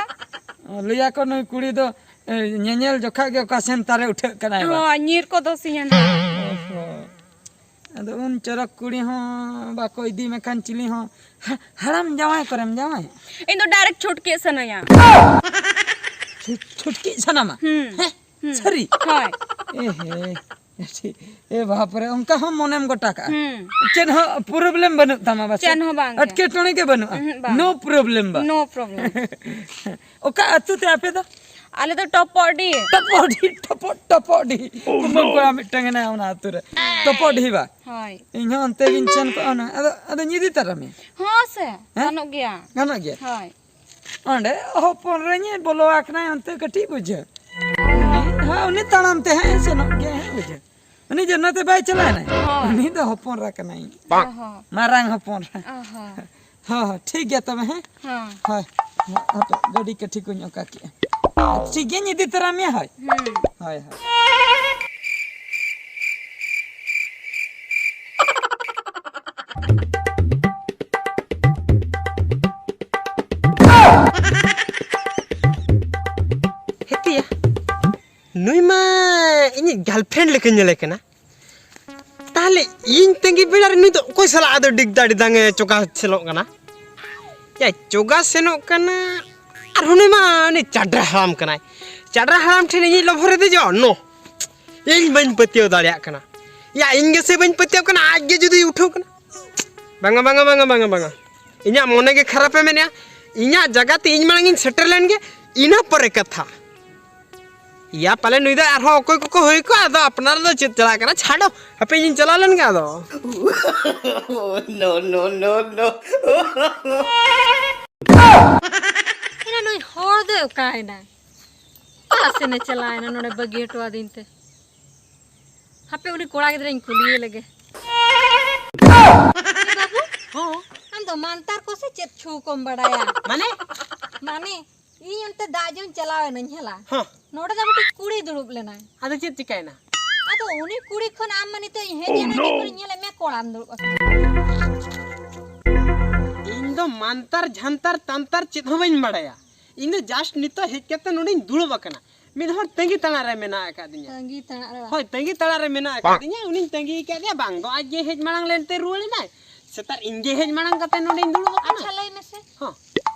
ᱞᱟᱹᱭᱟ ᱠᱚ ᱱᱩᱭ ᱠᱩᱲᱤ ᱫᱚ, ᱮ, ᱧᱮᱧᱮᱞ ᱡᱚᱠᱷᱟ ᱜᱮ ᱚᱠᱟ ᱥᱮᱱ ᱛᱟᱨᱮ ᱩᱴᱷᱟᱹᱜ ᱠᱟᱱᱟᱭ ᱵᱟ? ᱦᱳᱭ, ᱧᱤᱨ ᱠᱚ ᱫᱚᱥᱤᱧᱟ ᱱᱟᱦᱟᱜ᱾ ᱚᱦᱚ᱾ ᱟᱫᱚ ᱩᱱ ᱪᱚᱨᱚᱠ ᱠᱩᱲᱤ ᱦᱚᱸ ᱵᱟᱠᱚ ᱤᱫᱤ ᱢᱮᱠᱷᱟᱱ ᱪᱤᱞᱤ ᱦᱚᱸ᱾ ᱦᱟ-, ᱦᱟᱲᱟᱢ ᱡᱟᱶᱟᱭ ᱠᱚᱨᱮᱢ ᱡᱟᱶᱟᱭ? ᱤᱧ ᱫᱚ direct ᱪᱷᱩᱴᱠᱤ ᱥᱟᱱᱟᱧᱟ᱾ ᱪᱷᱩᱴ-, ᱪᱷᱩᱴᱠᱤ ᱥᱟᱱᱟᱢᱟ? ᱦᱩᱸ᱾ ᱦᱮᱸ? ᱦᱩᱸ᱾ ᱥᱟᱹᱨᱤ? ᱦᱳᱭ᱾ ᱮ ᱦᱮ, ᱮ ᱵᱟᱯ ᱨᱮ, ᱚᱱᱠᱟ ᱦᱚᱸ ᱢᱚᱱᱮᱢ ᱜᱚᱴᱟ ᱠᱟᱜᱼᱟ᱾ ᱦᱩᱸ᱾ ᱪᱮᱫ ᱦᱚᱸ problem ᱵᱟᱹᱱᱩᱜ ᱛᱟᱢᱟ ᱵᱟᱥᱮ? ᱪᱮᱫ ᱦᱚᱸ ᱵᱟᱝ ᱜᱮ᱾ ᱮᱴᱠᱮᱴᱚᱬᱮ ᱜᱮ ᱵᱟᱹᱱᱩᱜᱼᱟ? ᱩᱦᱩᱸ, ᱵᱟᱝ᱾ No problem ᱵᱟ? No problem᱾ ᱚᱠᱟ ᱟᱹᱛᱩ ᱛᱮ ᱟᱯᱮ ᱫᱚ? ᱟᱞᱮ ᱫᱚ ᱴᱚᱯᱚᱰᱤ᱾ ᱴᱚᱯᱚᱰᱤ, ᱴᱚᱯᱚᱰᱤ᱾ Oh, ᱠᱩᱢᱵᱟᱹᱝ no᱾ ᱠᱚᱲᱟ ᱢᱤᱫᱴᱟᱝ ᱦᱮᱱᱟᱭᱟ ᱚᱱᱟ ᱟᱹᱛᱩ ᱨᱮ᱾ ᱴᱚᱯᱚᱰᱤ ᱵᱟ? ᱦᱳᱭ᱾ ᱤᱧ ᱦᱚᱸ ᱚᱱᱛᱮ ᱜᱤᱧ ᱥᱮᱱ ᱠᱚᱜᱼᱟ ᱦᱩᱱᱟᱹᱝ᱾ ᱟᱫᱚ, ᱟᱫᱚ ᱧᱤᱫᱤ ᱛᱟᱨᱟ ᱢᱮᱭᱟ᱾ ᱦᱚᱸ ᱥᱮ, ᱦᱮᱸ? ᱜᱟᱱᱚᱜ ᱜᱮᱭᱟ᱾ ᱜᱟᱱᱚᱜ ᱜᱮᱭᱟ? ᱦᱳᱭ᱾ ᱚᱸᱰᱮ ᱦᱚᱯᱚᱱ ᱨᱮᱧ ᱵᱚᱞᱚ ᱟᱠᱟᱱᱟᱭ ᱚᱱᱛᱮ ᱠᱟᱹᱴᱤᱡ ᱵᱩᱡᱷᱟᱹ᱾ ᱩᱱᱤ, ᱦᱮᱸ, ᱩᱱᱤ ᱛᱟᱲᱟᱢ ᱛᱮ ᱦᱟᱸᱜ ᱮ ᱥᱮᱱᱚᱜ ᱜᱮᱭᱟ ᱦᱟᱸᱜ ᱵᱩᱡᱷᱟᱹ᱾ ᱩᱱᱤ ᱡᱮ ᱱᱚᱛᱮ ᱵᱟᱭ ᱪᱟᱞᱟᱣ ᱮᱱᱟᱭ᱾ ᱦᱳᱭ᱾ ᱩᱱᱤ ᱫᱚ ᱦᱚᱯᱚᱱ ᱨᱟ ᱠᱟᱱᱟᱭ᱾ ᱚ ᱦᱚᱸ᱾ ᱢᱟᱨᱟᱝ ᱦᱚᱯᱚᱱ ᱨᱟ᱾ ᱚ ᱦᱚᱸ᱾ ᱦᱚᱸ, ᱦᱚᱸ, ᱴᱷᱤᱠ ᱜᱮᱭᱟ ᱛᱚᱵᱮ, ᱦᱮᱸ? ᱦᱚᱸ᱾ ᱦᱳᱭ, ᱦᱟᱯᱮ, ᱜᱟᱹᱰᱤ ᱠᱟᱹᱴᱷᱤ ᱠᱚᱧ ᱚᱠᱟ ᱠᱮᱜᱼᱟ᱾ ᱴᱷᱤᱠ ᱜᱮᱭᱟ, ᱧᱤᱫᱤ ᱛᱟᱨᱟ ᱢᱮᱭᱟ, ᱦᱳᱭ᱾ ᱦᱩᱸ᱾ ᱦᱳᱭ, ᱦᱳᱭ᱾ ᱦᱮᱛᱤᱭᱟ, ᱱᱩᱭ ᱢᱟ ᱤᱧᱤᱡ girlfriend ᱞᱮᱠᱟᱧ ᱧᱮᱞᱮ ᱠᱟᱱᱟ᱾ ᱛᱟᱦᱞᱮ ᱤᱧ ᱛᱟᱺᱜᱤ ᱵᱮᱲᱟ ᱨᱮ ᱱᱩᱭ ᱫᱚ ᱚᱠᱚᱭ ᱥᱟᱞᱟᱜ ᱟᱫᱚ ᱰᱤᱜᱽᱫᱟ ᱰᱤᱫᱟᱝ ᱮ ᱪᱚᱜᱟ ᱥᱮᱱᱚᱜ ᱠᱟᱱᱟ? ᱭᱟ, ᱪᱚᱜᱟ ᱥᱮᱱᱚᱜ ᱠᱟᱱᱟ᱾ ᱟᱨ ᱩᱱᱤ ᱢᱟ ᱩᱱᱤ ᱪᱟᱰᱨᱟ ᱦᱟᱲᱟᱢ ᱠᱟᱱᱟᱭ᱾ ᱪᱟᱰᱨᱟ ᱦᱟᱲᱟᱢ ᱴᱷᱮᱱ ᱤᱧᱤᱡ ᱞᱚᱵᱷᱚᱨᱮ ᱫᱮᱡᱚᱜᱼᱟ? No᱾ ᱤᱧ ᱵᱟᱹᱧ ᱯᱟᱹᱛᱭᱟᱹᱣ ᱫᱟᱲᱮᱭᱟᱜ ᱠᱟᱱᱟ᱾ ᱭᱟ, ᱤᱧ ᱜᱮᱥᱮ ᱵᱟᱹᱧ ᱯᱟᱹᱛᱭᱟᱹᱣ ᱠᱟᱱᱟ, ᱟᱡ ᱜᱮ ᱡᱩᱫᱤ ᱩᱴᱷᱟᱹᱣ ᱠᱟᱱᱟ᱾ ᱵᱟᱝᱟ, ᱵᱟᱝᱟ, ᱵᱟᱝᱟ, ᱵᱟᱝᱟ, ᱵᱟᱝᱟ᱾ ᱤᱧᱟᱹᱜ ᱢᱚᱱᱮ ᱜᱮ ᱠᱷᱟᱨᱟᱯᱮ ᱢᱮᱱᱮᱜᱼᱟ᱾ ᱤᱧᱟᱹᱜ ᱡᱟᱭᱜᱟ ᱛᱮ ᱤᱧ ᱢᱟᱲᱟᱝ ᱤᱧ ᱥᱮᱴᱮᱨ ᱞᱮᱱ ᱜᱮ, ᱤᱱᱟᱹ ᱯᱚᱨᱮ ᱠᱟᱛᱷᱟ᱾ ᱭᱟ, ᱯᱟᱞᱮ ᱱᱩᱭ ᱫᱚ ᱟᱨᱦᱚᱸ ᱚᱠᱚᱭ ᱠᱚᱠᱚ ᱦᱩᱭ ᱠᱚᱜᱼᱟ, ᱟᱫᱚ ᱟᱯᱱᱟᱨ ᱫᱚ ᱪᱮᱫ ᱪᱟᱞᱟᱜ ᱠᱟᱱᱟ? ᱪᱷᱟᱰᱚ, ᱦᱟᱯᱮ ᱤᱧᱤᱧ ᱪᱟᱞᱟᱣ ᱞᱮᱱ ᱜᱮ ᱟᱫᱚ᱾ No, no, no, no᱾ ᱮᱱᱟ ᱱᱩᱭ ᱦᱚᱲ ᱫᱚᱭ ᱚᱠᱟᱭᱮᱱᱟ? ᱚᱠᱟ ᱥᱮᱱᱮ ᱪᱟᱞᱟᱣᱮᱱᱟ ᱱᱚᱰᱮ ᱵᱟᱹᱜᱤ ᱦᱚᱴᱚ ᱟᱹᱫᱤᱧ ᱛᱮ? ᱦᱟᱯᱮ ᱩᱱᱤ ᱠᱚᱲᱟ ᱜᱤᱫᱽᱨᱟᱹᱧ ᱠᱩᱞᱤᱭᱮ ᱞᱮᱜᱮ᱾ ᱮ ᱵᱟᱹᱵᱩ? ᱦᱚᱸ᱾ ᱟ, ᱟᱢ ᱫᱚ ᱢᱟᱱᱛᱟᱨ ᱠᱚ ᱥᱮ ᱪᱮᱫ ᱪᱷᱩ ᱠᱚᱢ ᱵᱟᱲᱟᱭᱟ? ᱢᱟᱱᱮ? ᱢᱟᱱᱮ, ᱤᱧ ᱚᱱᱛᱮ ᱫᱟᱜ ᱡᱚᱧ ᱪᱟᱞᱟᱣ ᱮᱱᱟᱹᱧ ᱦᱮᱞᱟ᱾ ᱦᱚᱸ᱾ ᱱᱚᱰᱮ ᱫᱚ ᱢᱤᱫᱴᱤᱡ ᱠᱩᱲᱤ ᱫᱩᱲᱩᱵ ᱞᱮᱱᱟᱭ᱾ ᱟᱫᱚ ᱪᱮᱫ ᱪᱤᱠᱟᱹᱭᱮᱱᱟ? ᱟᱫᱚ ᱩᱱᱤ ᱠᱩᱲᱤ ᱠᱷᱚᱱ ᱟᱢ ᱢᱟ ᱱᱤᱛᱚᱜ ᱤᱧ ᱦᱮᱡ ᱮᱱᱟ, ᱛᱤ ᱠᱷᱚᱱ ᱧᱮᱞᱮᱫ ᱢᱮᱭᱟ ᱠᱚᱲᱟᱢ ᱫᱩᱲᱩᱵ ᱟᱠᱟᱱᱟ᱾ ᱤᱧ ᱫᱚ ᱢᱟᱱᱛᱟᱨ ᱡᱷᱟᱱᱛᱟᱨ ᱛᱟᱱᱛᱟᱨ ᱪᱮᱫ ᱦᱚᱸ ᱵᱟᱹᱧ ᱵᱟᱲᱟᱭᱟ᱾ ᱤᱧ ᱫᱚ just ᱱᱤᱛᱚᱜ ᱦᱮᱡ ᱠᱟᱛᱮ ᱱᱚᱰᱮᱧ ᱫᱩᱲᱩᱵ ᱟᱠᱟᱱᱟ᱾ ᱢᱤᱫ ᱦᱚᱲ ᱛᱟᱺᱜᱤ ᱛᱟᱲᱟᱜ ᱨᱮ ᱢᱮᱱᱟᱜ ᱟᱠᱟᱫᱤᱧᱟ᱾ ᱛᱟᱺᱜᱤ ᱛᱟᱲᱟᱜ ᱨᱮ ᱵᱟᱝ? ᱦᱳᱭ, ᱛᱟᱺᱜᱤ ᱛᱟᱲᱟᱜ ᱨᱮ ᱢᱮᱱᱟᱜ ᱟᱠᱟᱫᱤᱧᱟ᱾ ᱩᱱᱤᱧ ᱛᱟᱺᱜᱤ ᱟᱠᱟᱫᱮᱭᱟ, ᱵᱟᱝ ᱫᱚ ᱟᱡ ᱜᱮ ᱦᱮᱡ ᱢᱟᱲᱟᱝ ᱞᱮᱱᱛᱮ ᱨᱩᱣᱟᱹᱲ ᱮᱱᱟᱭ, ᱥᱮᱛᱟᱜ ᱤᱧ ᱜᱮ ᱦᱮᱡ ᱢᱟᱲᱟᱝ ᱠᱟᱛᱮ ᱱᱚᱰᱮᱧ ᱫᱩᱲᱩᱵ ᱟᱠᱟᱱᱟ᱾ ᱟᱪᱪᱷᱟ, ᱞᱟᱹᱭ ᱢᱮᱥᱮ᱾ ᱦᱚᱸ᱾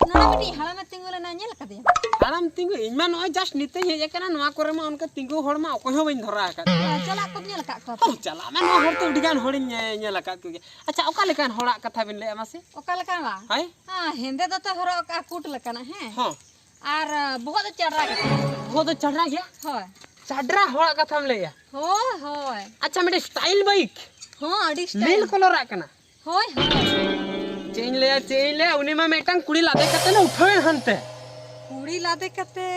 ᱱᱚᱰᱮ ᱢᱤᱫᱴᱤᱡ ᱦᱟᱲᱟᱢᱮ ᱛᱤᱸᱜᱩ ᱞᱮᱱᱟ, ᱧᱮᱞ ᱟᱠᱟᱫᱮᱭᱟ? ᱦᱟᱲᱟᱢ ᱛᱤᱸᱜᱩ? ᱤᱧ ᱢᱟ ᱱᱚᱜᱼᱚᱭ just ᱱᱤᱛᱚᱜ ᱤᱧ ᱦᱮᱡ ᱟᱠᱟᱱᱟ, ᱱᱚᱣᱟ ᱠᱚᱨᱮ ᱢᱟ ᱚᱠᱚᱭ ᱦᱚᱸ ᱵᱟᱹᱧ ᱫᱷᱚᱨᱟ ᱟᱠᱟᱫ ᱠᱚᱣᱟ᱾ ᱦᱮᱸ, ᱪᱟᱞᱟᱜ ᱠᱚᱢ ᱧᱮᱞ ᱟᱠᱟᱫ ᱠᱚᱣᱟ? ᱦᱚᱸ, ᱪᱟᱞᱟᱜ ᱢᱟ, ᱱᱚᱣᱟ ᱦᱚᱨ ᱛᱮ ᱟᱹᱰᱤ ᱜᱟᱱ ᱦᱚᱲᱤᱧ ᱧᱮ-, ᱧᱮᱞ ᱟᱠᱟᱫ ᱠᱚᱜᱮᱭᱟ᱾ ᱟᱪᱪᱷᱟ, ᱚᱠᱟ ᱞᱮᱠᱟᱱ ᱦᱚᱲᱟᱜ ᱠᱟᱛᱷᱟ ᱵᱤᱱ ᱞᱟᱹᱭᱮᱫᱼᱟ ᱢᱟᱥᱮ? ᱚᱠᱟ ᱞᱮᱠᱟᱱ ᱵᱟᱝ? ᱦᱳᱭ᱾ ᱦᱮᱸ, ᱦᱮᱸᱫᱮ ᱫᱚᱛᱚ ᱦᱚᱨᱚᱜ ᱟᱠᱟᱫᱼᱟ, ᱠᱩᱴ ᱞᱮᱠᱟᱱᱟᱜ, ᱦᱮᱸ? ᱦᱚᱸ᱾ ᱟᱨ, ᱟᱸ, ᱵᱚᱦᱚᱜ ᱫᱚ ᱪᱟᱰᱨᱟ ᱜᱮ᱾ ᱵᱚᱦᱚᱜ ᱫᱚ ᱪᱟᱰᱨᱟ ᱜᱮᱭᱟ? ᱦᱳᱭ᱾ ᱪᱟᱰᱨᱟ ᱦᱚᱲᱟᱜ ᱠᱟᱛᱷᱟᱢ ᱞᱟᱹᱭᱟ? ᱦᱳᱭ, ᱦᱳᱭ᱾ ᱟᱪᱪᱷᱟ, ᱢᱤᱫᱴᱮᱡ style bike? ᱦᱚᱸ, ᱟᱹᱰᱤ style᱾ ᱞᱤᱞ colour ᱟᱜ ᱠᱟᱱᱟ? ᱦᱳᱭ, ᱦᱳᱭ᱾ ᱪᱮᱫ ᱤᱧ ᱞᱟᱹᱭᱟ, ᱪᱮᱫ ᱤᱧ ᱞᱟᱹᱭᱟ, ᱩᱱᱤ ᱢᱟ ᱢᱤᱫᱴᱟᱝ ᱠᱩᱲᱤ ᱞᱟᱫᱮ ᱠᱟᱛᱮ ᱞᱮ ᱩᱴᱷᱟᱹᱣ ᱮᱱ ᱦᱟᱱᱛᱮ᱾ ᱠᱩᱲᱤ ᱞᱟᱫᱮ ᱠᱟᱛᱮ?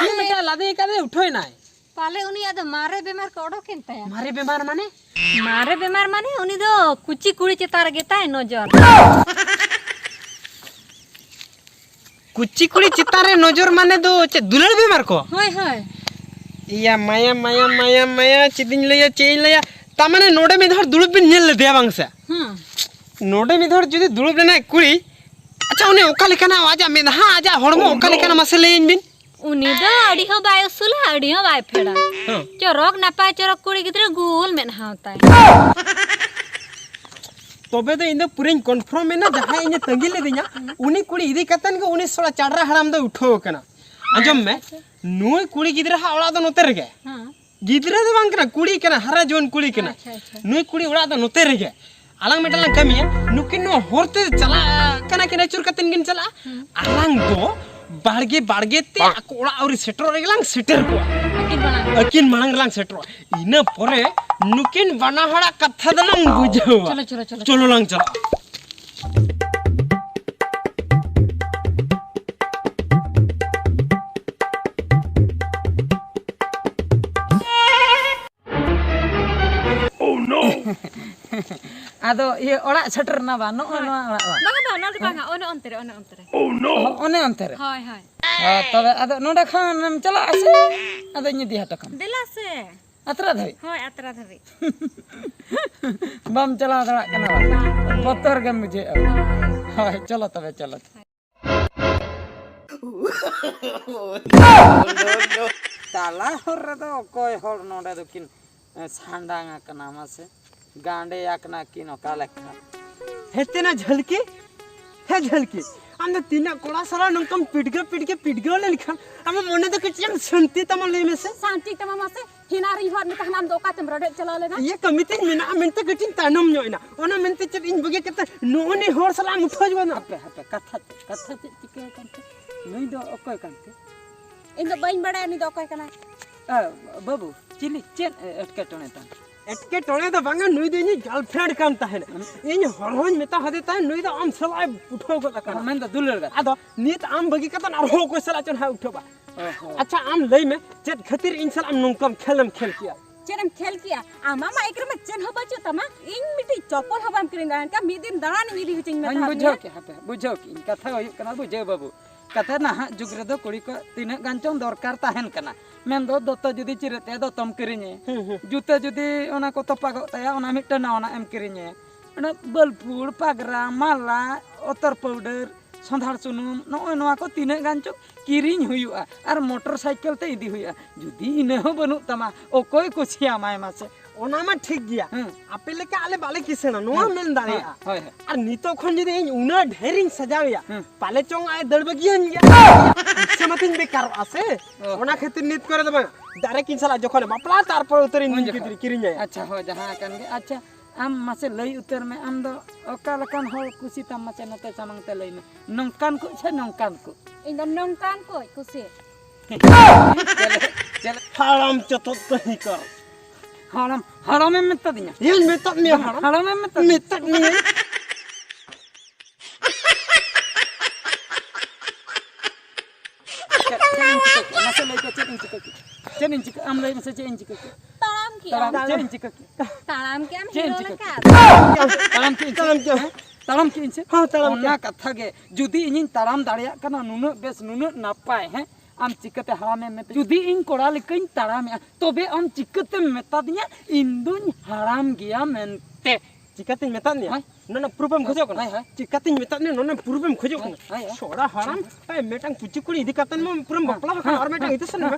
ᱩᱱᱤ ᱢᱤᱫᱴᱟᱝ ᱞᱟᱫᱮ ᱠᱟᱛᱮ ᱩᱴᱷᱟᱹᱣ ᱮᱱᱟᱭ᱾ ᱯᱟᱞᱮ ᱩᱱᱤᱭᱟᱜ ᱫᱚ ᱢᱟᱨᱮ ᱵᱮᱢᱟᱨ ᱠᱚ ᱚᱰᱚᱠ ᱮᱱ ᱛᱟᱭᱟ᱾ ᱢᱟᱨᱮ ᱵᱮᱢᱟᱨ ᱢᱟᱱᱮ? ᱢᱟᱨᱮ ᱵᱮᱢᱟᱨ ᱢᱟᱱᱮ ᱩᱱᱤ ᱫᱚ ᱠᱩᱪᱤ ᱠᱩᱲᱤ ᱪᱮᱛᱟᱱ ᱨᱮᱜᱮ ᱛᱟᱭ ᱱᱚᱡᱚᱨ᱾ ᱠᱩᱪᱤ ᱠᱩᱲᱤ ᱪᱮᱛᱟᱱ ᱨᱮ ᱱᱚᱡᱚᱨ ᱢᱟᱱᱮ ᱫᱚ ᱪᱮᱫ, ᱫᱩᱞᱟᱹᱲ ᱵᱮᱢᱟᱨ ᱠᱚ? ᱦᱳᱭ, ᱦᱳᱭ᱾ ᱤᱭᱟ ᱢᱟᱭᱟ, ᱢᱟᱭᱟ, ᱢᱟᱭᱟ, ᱢᱟᱭᱟ, ᱪᱮᱫ ᱤᱧ ᱞᱟᱹᱭᱟ, ᱪᱮᱫ ᱤᱧ ᱞᱟᱹᱭᱟ? ᱛᱟᱨ ᱢᱟᱱᱮ ᱱᱚᱰᱮ ᱢᱤᱫ ᱦᱚᱲ ᱫᱩᱲᱩᱵ ᱵᱤᱱ ᱧᱮᱞ ᱞᱮᱫᱮᱭᱟ ᱵᱟᱝ ᱥᱮ? ᱦᱮᱸ᱾ ᱱᱚᱰᱮ ᱢᱤᱫ ᱦᱚᱲ ᱡᱩᱫᱤ ᱫᱩᱲᱩᱵ ᱞᱮᱱᱟᱭ ᱠᱩᱲᱤ, ᱟᱪᱪᱷᱟ, ᱩᱱᱤ ᱚᱠᱟ ᱞᱮᱠᱟᱱᱟ, ᱟᱡᱟᱜ ᱢᱮᱫᱦᱟ, ᱟᱡᱟᱜ ᱦᱚᱲᱢᱚ ᱚᱠᱟ ᱞᱮᱠᱟᱱᱟ, ᱢᱟᱥᱮ ᱞᱟᱹᱭᱟᱹᱧ ᱵᱤᱱ? ᱩᱱᱤ ᱫᱚ ᱟᱹᱰᱤ ᱦᱚᱸ ᱵᱟᱭ ᱩᱥᱩᱞᱟ, ᱟᱹᱰᱤ ᱦᱚᱸ ᱵᱟᱭ ᱯᱷᱮᱲᱟ᱾ ᱦᱮᱸ᱾ ᱪᱚᱨᱚᱠ ᱱᱟᱯᱟᱭ ᱪᱚᱨᱚᱠ ᱠᱩᱲᱤ ᱜᱤᱫᱽᱨᱟᱹ, ᱜᱳᱞ ᱢᱮᱫᱦᱟ ᱛᱟᱭ᱾ ᱛᱚᱵᱮ ᱫᱚ ᱤᱧ ᱫᱚ ᱯᱩᱨᱟᱹᱧ confirm ᱮᱱᱟ, ᱡᱟᱦᱟᱸᱭ ᱤᱧᱮ ᱛᱟᱺᱜᱤ ᱞᱤᱫᱤᱧᱟ, ᱩᱱᱤ ᱠᱩᱲᱤ ᱤᱫᱤ ᱠᱟᱛᱮᱱ ᱜᱮ ᱩᱱᱤ ᱥᱚᱲᱟ ᱪᱟᱰᱨᱟ ᱦᱟᱲᱟᱢ ᱫᱚ ᱩᱴᱷᱟᱹᱣ ᱟᱠᱟᱱᱟ᱾ ᱟᱸᱡᱚᱢ ᱢᱮ, ᱟᱪᱪᱷᱟ᱾ ᱱᱩᱭ ᱠᱩᱲᱤ ᱜᱤᱫᱽᱨᱟᱹ ᱦᱟᱜ ᱚᱲᱟᱜ ᱫᱚ ᱱᱚᱛᱮ ᱨᱮᱜᱮ᱾ ᱦᱮᱸ᱾ ᱜᱤᱫᱽᱨᱟᱹ ᱫᱚ ᱵᱟᱝ ᱠᱟᱱᱟ, ᱠᱩᱲᱤ ᱠᱟᱱᱟ, ᱦᱟᱨᱟ ᱡᱩᱣᱟᱹᱱ ᱠᱩᱲᱤ ᱠᱟᱱᱟ᱾ ᱟᱪᱪᱷᱟ, ᱟᱪᱪᱷᱟ᱾ ᱱᱩᱭ ᱠᱩᱲᱤ ᱚᱲᱟᱜ ᱫᱚ ᱱᱚᱛᱮ ᱨᱮᱜᱮ᱾ ᱟᱞᱟᱝ ᱢᱤᱫᱴᱟᱝ ᱞᱟᱝ ᱠᱟᱹᱢᱤᱭᱟ, ᱱᱩᱠᱤᱱ ᱱᱚᱣᱟ ᱦᱚᱨ ᱛᱮ ᱪᱟᱞᱟᱜ ᱠᱟᱱᱟ ᱠᱤᱱ, ᱟᱹᱪᱩᱨ ᱠᱟᱛᱮᱱ ᱠᱤᱱ ᱪᱟᱞᱟᱜᱼᱟ᱾ ᱦᱩᱸ᱾ ᱟᱞᱟᱝ ᱫᱚ ᱵᱟᱲᱜᱮ ᱵᱟᱲᱜᱮ ᱛᱮ ᱟᱠᱚ ᱚᱲᱟᱜ ᱟᱹᱣᱨᱤ ᱥᱮᱴᱮᱨᱚᱜ ᱨᱮᱜᱮ ᱞᱟᱝ ᱥᱮᱴᱮᱨ ᱠᱚᱜᱼᱟ᱾ ᱟᱹᱠᱤᱱ ᱢᱟᱲᱟᱝ᱾ ᱟᱹᱠᱤᱱ ᱢᱟᱲᱟᱝ ᱨᱮᱞᱟᱝ ᱥᱮᱴᱮᱨᱚᱜᱼᱟ᱾ ᱤᱱᱟᱹ ᱯᱚᱨᱮ ᱱᱩᱠᱤᱱ ᱵᱟᱱᱟ ᱦᱚᱲᱟᱜ ᱠᱟᱛᱷᱟ ᱫᱚᱞᱟᱝ ᱵᱩᱡᱷᱟᱹᱣᱟ᱾ ᱪᱚᱞᱚ, ᱪᱚᱞᱚ, ᱪᱚᱞᱚ᱾ ᱪᱚᱞᱚ ᱞᱟᱝ ᱪᱟᱞᱟᱜᱼᱟ᱾ Oh no! ᱟᱫᱚ ᱤᱭᱟᱹ ᱚᱲᱟᱜ ᱥᱮᱴᱮᱨ ᱮᱱᱟ ᱵᱟ? ᱱᱚᱜᱼᱚᱭ ᱦᱳᱭ᱾ ᱱᱚᱣᱟ ᱚᱲᱟᱜ ᱵᱟ? ᱵᱟᱝᱟ, ᱵᱟᱝᱟ, ᱚᱱᱮ ᱚᱱᱛᱮ ᱨᱮ, ᱚᱱᱮ ᱚᱱᱛᱮ ᱨᱮ᱾ ᱚ, ᱚᱱᱮ ᱚᱱᱛᱮ ᱨᱮ? ᱦᱳᱭ, ᱦᱳᱭ᱾ ᱦᱳᱭ, ᱛᱚᱵᱮ ᱟᱫᱚ ᱱᱚᱰᱮ ᱠᱷᱚᱱ ᱮᱢ ᱪᱟᱞᱟᱜᱼᱟ ᱥᱮ ᱟᱫᱚᱧ ᱤᱫᱤ ᱦᱚᱴᱚ ᱠᱟᱢᱟ? ᱫᱮᱞᱟ ᱥᱮ᱾ ᱟᱛᱨᱟ ᱫᱷᱟᱹᱵᱤᱡ? ᱦᱳᱭ, ᱟᱛᱨᱟ ᱫᱷᱟᱹᱵᱤᱡ᱾ ᱵᱟᱢ ᱪᱟᱞᱟᱣ ᱫᱟᱲᱮᱭᱟᱜ ᱠᱟᱱᱟ ᱵᱟ? ᱵᱟᱝ᱾ ᱵᱚᱛᱚᱨ ᱜᱮᱢ ᱵᱩᱡᱷᱟᱹᱣᱮᱫᱼᱟ᱾ ᱦᱳᱭ᱾ ᱦᱳᱭ, ᱪᱚᱞᱚ ᱛᱚᱵᱮ, ᱪᱚᱞᱚ᱾ ᱛᱟᱞᱟ ᱦᱚᱨ ᱨᱮᱫᱚ ᱚᱠᱚᱭ ᱦᱚᱲ ᱱᱚᱰᱮ ᱫᱚᱠᱤᱱ ᱥᱟᱸᱰᱟᱝ ᱟᱠᱟᱱᱟ ᱢᱟᱥᱮ? ᱜᱟᱸᱰᱮ ᱟᱠᱟᱱᱟ ᱠᱤᱱ ᱚᱠᱟ ᱞᱮᱠᱟ? ᱦᱮᱛᱮ ᱱᱟ ᱡᱷᱟᱹᱞᱠᱤ, ᱦᱮ ᱡᱷᱟᱹᱞᱠᱤ, ᱟᱢ ᱫᱚ ᱛᱤᱱᱟᱹᱜ ᱠᱚᱲᱟ ᱥᱟᱞᱟᱜ ᱱᱚᱝᱠᱟᱢ ᱯᱤᱰᱜᱟᱹ ᱯᱤᱰᱜᱟᱹ ᱯᱤᱰᱜᱟᱹᱣ ᱞᱮᱱᱠᱷᱟᱱ ᱟᱢᱟᱜ ᱢᱚᱱᱮ ᱫᱚ ᱠᱟᱹᱴᱤᱡ ᱮᱢ ᱥᱟᱹᱱᱛᱤ ᱛᱟᱢᱟ, ᱞᱟᱹᱭ ᱢᱮᱥᱮ? ᱥᱟᱱᱛᱤ ᱛᱟᱢᱟ ᱢᱟᱥᱮ, ᱦᱮᱱᱟ ᱨᱤᱧ ᱦᱚᱨ ᱢᱮᱛᱟ ᱦᱟᱱᱟ ᱟᱢ ᱫᱚ ᱚᱠᱟ ᱛᱮᱢ ᱨᱚᱰᱚᱡ ᱪᱟᱞᱟᱣ ᱞᱮᱱᱟ? ᱤᱭᱟᱹ ᱠᱟᱹᱢᱤ ᱛᱤᱧ ᱢᱮᱱᱟᱜᱼᱟ ᱢᱮᱱᱛᱮ ᱠᱟᱹᱴᱤᱡ ᱤᱧ ᱛᱟᱭᱱᱚᱢ ᱧᱚᱜ ᱮᱱᱟ, ᱚᱱᱟ ᱢᱮᱱᱛᱮ ᱪᱮᱫ ᱤᱧ ᱵᱟᱹᱜᱤ ᱠᱟᱛᱮ ᱱᱚᱜᱼᱚ ᱱᱤ ᱦᱚᱲ ᱥᱟᱞᱟᱜ ᱮᱢ ᱩᱴᱷᱟᱹᱣ ᱡᱚᱝᱟ? ᱦᱟᱯᱮ, ᱦᱟᱯᱮ, ᱠᱟᱛᱷᱟ ᱪᱮᱫ, ᱠᱟᱛᱷᱟ ᱪᱮᱫ ᱪᱤᱠᱟᱹ ᱟᱠᱟᱱ ᱛᱮ? ᱱᱩᱭ ᱫᱚ ᱚᱠᱚᱭ ᱠᱟᱱ ᱛᱮ? ᱤᱧ ᱫᱚ ᱵᱟᱹᱧ ᱵᱟᱲᱟᱭᱟ ᱱᱩᱭ ᱫᱚ ᱚᱠᱚᱭ ᱠᱟᱱᱟᱭ᱾ ᱟ, ᱵᱟᱹᱵᱩ, ᱪᱤᱞᱤ, ᱪᱮᱫ ᱮᱴᱠᱮᱴᱚᱬᱮ ᱛᱟᱢ? ᱮᱴᱠᱮᱴᱚᱬᱮ ᱫᱚ ᱵᱟᱝᱟ, ᱱᱩᱭ ᱫᱚ ᱤᱧᱤᱡ girlfriend ᱠᱟᱱ ᱛᱟᱦᱮᱱᱟ᱾ ᱦᱩᱸ᱾ ᱤᱧ ᱦᱚᱲ ᱦᱚᱸᱧ ᱢᱮᱛᱟ ᱦᱟᱫᱮ ᱛᱟᱦᱮᱸᱫ, ᱱᱩᱭ ᱫᱚ ᱟᱢ ᱥᱟᱞᱟᱜ ᱮ ᱩᱴᱷᱟᱹᱣ ᱜᱚᱫ ᱟᱠᱟᱱᱟ᱾ ᱢᱮᱱᱫᱚ ᱫᱩᱞᱟᱹᱲ ᱜᱟᱛᱮ᱾ ᱟᱫᱚ ᱱᱤᱛ ᱟᱢ ᱵᱟᱹᱜᱤ ᱠᱟᱛᱮ ᱟᱨᱦᱚᱸ ᱚᱠᱚᱭ ᱥᱟᱞᱟᱜ ᱪᱚ ᱱᱟᱦᱟᱜ ᱩᱴᱷᱟᱹᱣᱟ᱾ ᱚ ᱦᱚᱸ᱾ ᱟᱪᱪᱷᱟ, ᱟᱢ ᱞᱟᱹᱭ ᱢᱮ, ᱪᱮᱫ ᱠᱷᱟᱹᱛᱤᱨ ᱤᱧ ᱥᱟᱞᱟᱜ ᱟᱢ ᱱᱚᱝᱠᱟᱢ ᱠᱷᱮᱞ ᱮᱢ ᱠᱷᱮᱞ ᱠᱮᱜᱼᱟ? ᱪᱮᱫ ᱮᱢ ᱠᱷᱮᱞ ᱠᱮᱜᱼᱟ? ᱟᱢᱟᱜ ᱢᱟ ᱮᱠ ᱨᱮᱢᱟ ᱪᱮᱫ ᱦᱚᱸ ᱵᱟᱹᱪᱩᱜ ᱛᱟᱢᱟ, ᱤᱧ ᱢᱤᱫᱴᱤᱡ ᱪᱚᱯᱚᱞ ᱦᱚᱸ ᱵᱟᱢ ᱠᱤᱨᱤᱧ ᱫᱟᱲᱮᱭᱟᱜ ᱠᱟᱱᱟ᱾ ᱢᱤᱫ ᱫᱤᱱ ᱫᱟᱬᱟᱱᱤᱧ ᱤᱫᱤ ᱦᱚᱪᱚᱧ ᱢᱮ ᱦᱚᱧ ᱛᱟᱦᱟᱨ ᱵᱩᱡᱷᱟᱹᱣ ᱢᱮᱭᱟ᱾ ᱠᱮᱜᱼᱟ, ᱦᱟᱯᱮ, ᱵᱩᱡᱷᱟᱹᱣ ᱠᱮᱜᱼᱟᱹᱧ, ᱠᱟᱛᱷᱟ ᱦᱩᱭᱩᱜ ᱠᱟᱱᱟ ᱵᱩᱡᱷᱟᱹᱣ ᱵᱟᱹᱵᱩ᱾ ᱠᱟᱛᱷᱟ ᱱᱟᱦᱟᱜ ᱡᱩᱜᱽ ᱨᱮᱫᱚ ᱠᱩᱲᱤ ᱠᱚ ᱛᱤᱱᱟᱹᱜ ᱜᱟᱱ ᱪᱚᱝ ᱫᱚᱨᱠᱟᱨ ᱛᱟᱦᱮᱱ ᱠᱟᱱᱟ᱾ ᱢᱮᱱᱫᱚ ᱫᱚᱛᱚ ᱡᱩᱫᱤ ᱪᱤᱨᱟᱹᱜ ᱛᱟᱭᱟ, ᱫᱚᱛᱚᱢ ᱠᱤᱨᱤᱧᱟᱭᱟ᱾ ᱦᱩᱸ, ᱦᱩᱸ᱾ ᱡᱩᱛᱟᱹ ᱡᱩᱫᱤ ᱚᱱᱟ ᱠᱚ ᱛᱚᱯᱟᱜᱚᱜ ᱛᱟᱭᱟ, ᱚᱱᱟ ᱢᱤᱫᱴᱟᱝ ᱱᱟᱣᱟᱱᱟᱜ ᱮᱢ ᱠᱤᱨᱤᱧᱟᱭᱟ᱾ ᱚᱱᱟ ᱵᱟᱹᱞᱯᱷᱩᱲ, ᱯᱟᱜᱽᱨᱟ, ᱢᱟᱞᱟ, ᱚᱛᱚᱨ powder, ᱥᱚᱸᱫᱷᱟᱲ ᱥᱩᱱᱩᱢ, ᱱᱚᱜᱼᱚᱭ ᱱᱚᱣᱟ ᱠᱚ ᱛᱤᱱᱟᱹᱜ ᱜᱟᱱ ᱪᱚᱝ ᱠᱤᱨᱤᱧ ᱦᱩᱭᱩᱜᱼᱟ ᱟᱨ motor cycle ᱛᱮ ᱤᱫᱤ ᱦᱩᱭᱩᱜᱼᱟ᱾ ᱡᱩᱫᱤ ᱤᱱᱟᱹ ᱦᱚᱸ ᱵᱟᱹᱱᱩᱜ ᱛᱟᱢᱟ, ᱚᱠᱚᱭ ᱠᱩᱥᱤᱭᱟᱢᱟᱭ ᱢᱟᱥᱮ? ᱚᱱᱟ ᱢᱟ ᱴᱷᱤᱠ ᱜᱮᱭᱟ᱾ ᱦᱮᱸ᱾ ᱟᱯᱮ ᱞᱮᱠᱟ ᱟᱞᱮ ᱵᱟᱞᱮ ᱠᱤᱥᱟᱹᱬᱟ, ᱱᱚᱣᱟ ᱦᱮᱸ᱾ ᱢᱮᱱ ᱫᱟᱲᱮᱭᱟᱜᱼᱟ᱾ ᱦᱮᱸ, ᱦᱳᱭ, ᱦᱳᱭ᱾ ᱟᱨ ᱱᱤᱛᱚᱜ ᱠᱷᱚᱱ ᱡᱩᱫᱤ ᱤᱧ ᱩᱱᱟᱹᱜ ᱰᱷᱮᱨᱤᱧ ᱥᱟᱡᱟᱣᱮᱭᱟ, ᱦᱮᱸ᱾ ᱯᱟᱞᱮ ᱪᱚᱝ ᱟᱡ ᱫᱟᱹᱲ ᱵᱟᱹᱜᱤᱭᱟᱹᱧ ᱜᱮᱭᱟ᱾ ᱯᱩᱭᱥᱟᱹ ᱢᱟᱛᱤᱧ ᱵᱮᱠᱟᱨᱚᱜᱼᱟ ᱥᱮ᱾ ᱚ᱾ ᱚᱱᱟ ᱠᱷᱟᱹᱛᱤᱨ ᱱᱤᱛ ᱠᱚᱨᱮ ᱫᱚ ᱵᱟᱝ, direct ᱤᱧ ᱥᱟᱞᱟᱜ ᱡᱚᱠᱷᱚᱱᱮ ᱵᱟᱯᱞᱟ, ᱛᱟᱨᱯᱚᱨ ᱩᱛᱟᱹᱨ ᱤᱧ ᱩᱱ ᱜᱤᱫᱽᱨᱟᱹ ᱡᱚᱠᱷᱚᱱ᱾ ᱠᱤᱨᱤᱧᱟᱭᱟ᱾ ᱟᱪᱪᱷᱟ, ᱦᱳᱭ, ᱡᱟᱦᱟᱸ ᱠᱟᱱ ᱜᱮ᱾ ᱟᱪᱪᱷᱟ, ᱟᱢ ᱢᱟᱥᱮ ᱞᱟᱹᱭ ᱩᱛᱟᱹᱨ ᱢᱮ, ᱟᱢ ᱫᱚ ᱚᱠᱟ ᱞᱮᱠᱟᱱ ᱦᱚᱲ ᱠᱩᱥᱤ ᱛᱟᱢ? ᱢᱟᱥᱮ ᱱᱚᱛᱮ ᱥᱟᱢᱟᱝ ᱛᱮ ᱞᱟᱹᱭ ᱢᱮ, ᱱᱚᱝᱠᱟᱱ ᱠᱚ ᱥᱮ ᱱᱚᱝᱠᱟᱱ ᱠᱚ? ᱤᱧ ᱫᱚ ᱱᱚᱝᱠᱟᱱ ᱠᱚ ᱠᱩᱥᱤ᱾ ᱪᱮᱞᱮ, ᱪᱮᱞᱮ᱾ ᱦᱟᱲᱟᱢ ᱪᱚᱛᱚᱫ ᱛᱟᱹᱦᱤ ᱠᱟᱨ᱾ ᱦᱟᱲᱟᱢ, ᱦᱟᱲᱟᱢᱮᱢ ᱢᱮᱛᱟᱫᱤᱧᱟ? ᱤᱧ ᱢᱮᱛᱟᱫ ᱢᱮᱭᱟ ᱵᱟᱝ, ᱦᱟᱲᱟᱢ᱾ ᱦᱟᱲᱟᱢᱮᱢ ᱢᱮᱛᱟᱫᱤᱧᱟ? ᱢᱮᱛᱟᱫ ᱢᱮᱭᱟ᱾ ᱪᱮᱫ, ᱪᱮᱫ ᱤᱧ ᱪᱤᱠᱟᱹ ᱠᱮᱫᱟ? ᱢᱟᱥᱮ ᱞᱟᱹᱭ ᱯᱮ, ᱪᱮᱫ ᱤᱧ ᱪᱤᱠᱟᱹ ᱠᱮᱫᱟ? ᱪᱮᱫ ᱤᱧ ᱪᱤᱠᱟᱹ, ᱟᱢ ᱞᱟᱹᱭ ᱢᱮᱥᱮ, ᱪᱮᱫ ᱤᱧ ᱪᱤᱠᱟᱹ ᱠᱮᱫᱟ? ᱛᱟᱲᱟᱢ ᱛᱟᱲᱟᱢ ᱪᱮᱫ ᱤᱧ ᱪᱤᱠᱟᱹ ᱠᱮᱫᱟ? ᱛᱟᱲᱟᱢ ᱠᱮᱜ ᱟᱢ ᱪᱮᱫ ᱤᱧ ᱦᱤᱨᱳ ᱪᱤᱠᱟᱹ ᱞᱮᱠᱟ᱾ ᱛᱟᱲᱟᱢ ᱠᱮᱫ ᱤᱧ ᱥᱮ? ᱛᱟᱲᱟᱢ ᱠᱮᱫ ᱟᱢ᱾ ᱦᱮᱸ? ᱛᱟᱲᱟᱢ ᱠᱮᱫ ᱟᱢ᱾ ᱦᱮᱸ, ᱛᱟᱲᱟᱢ ᱠᱮᱫ ᱚᱱᱟ ᱟᱢ᱾ ᱠᱟᱛᱷᱟ ᱜᱮ, ᱡᱩᱫᱤ ᱤᱧᱤᱧ ᱛᱟᱲᱟᱢ ᱫᱟᱲᱮᱭᱟᱜ ᱠᱟᱱᱟ ᱱᱩᱱᱟᱹᱜ ᱵᱮᱥ, ᱱᱩᱱᱟᱹᱜ ᱱᱟᱯᱟᱭ, ᱦᱮᱸ, ᱟᱢ ᱪᱤᱠᱟᱹᱛᱮ ᱦᱟᱲᱟᱢᱮᱢ ᱢᱮᱛᱟᱹᱧᱟ? ᱡᱩᱫᱤ ᱤᱧ ᱠᱚᱲᱟ ᱞᱮᱠᱟᱧ ᱛᱟᱲᱟᱢᱮᱜᱼᱟ, ᱛᱚᱵᱮ ᱟᱢ ᱪᱤᱠᱟᱹᱛᱮᱢ ᱢᱮᱛᱟᱫᱤᱧᱟ ᱤᱧ ᱫᱩᱧ ᱦᱟᱲᱟᱢ ᱜᱮᱭᱟ ᱢᱮᱱᱛᱮ? ᱪᱤᱠᱟᱹᱛᱤᱧ ᱢᱮᱛᱟᱫ ᱢᱮᱭᱟ? ᱦᱮᱸ? ᱱᱚᱣᱟ ᱨᱮᱱᱟᱜ ᱯᱨᱩᱯᱷ ᱮᱢ ᱠᱷᱚᱡᱚᱜ ᱠᱟᱱᱟ? ᱦᱮᱸ, ᱦᱮᱸ᱾ ᱪᱤᱠᱟᱹᱛᱤᱧ ᱢᱮᱛᱟᱫ ᱢᱮᱭᱟ, ᱱᱚᱣᱟ ᱨᱮᱱᱟᱜ ᱯᱨᱩᱯᱷ ᱮᱢ ᱠᱷᱚᱡᱚᱜ ᱠᱟᱱᱟ? ᱦᱮᱸ, ᱦᱮᱸ᱾ ᱥᱚᱲᱟ ᱦᱟᱲᱟᱢ, ᱮᱭ, ᱢᱤᱫᱴᱟᱝ ᱯᱩᱪᱤ ᱠᱩᱲᱤ ᱤᱫᱤ ᱠᱟᱛᱮ ᱢᱟ ᱯᱩᱨᱟᱹᱢ ᱵᱟᱯᱞᱟ ᱟᱠᱟᱱᱟ, ᱟᱨ ᱢᱤᱫᱴᱟᱝ ᱤᱫᱤ ᱥᱟᱱᱟ ᱢᱮ᱾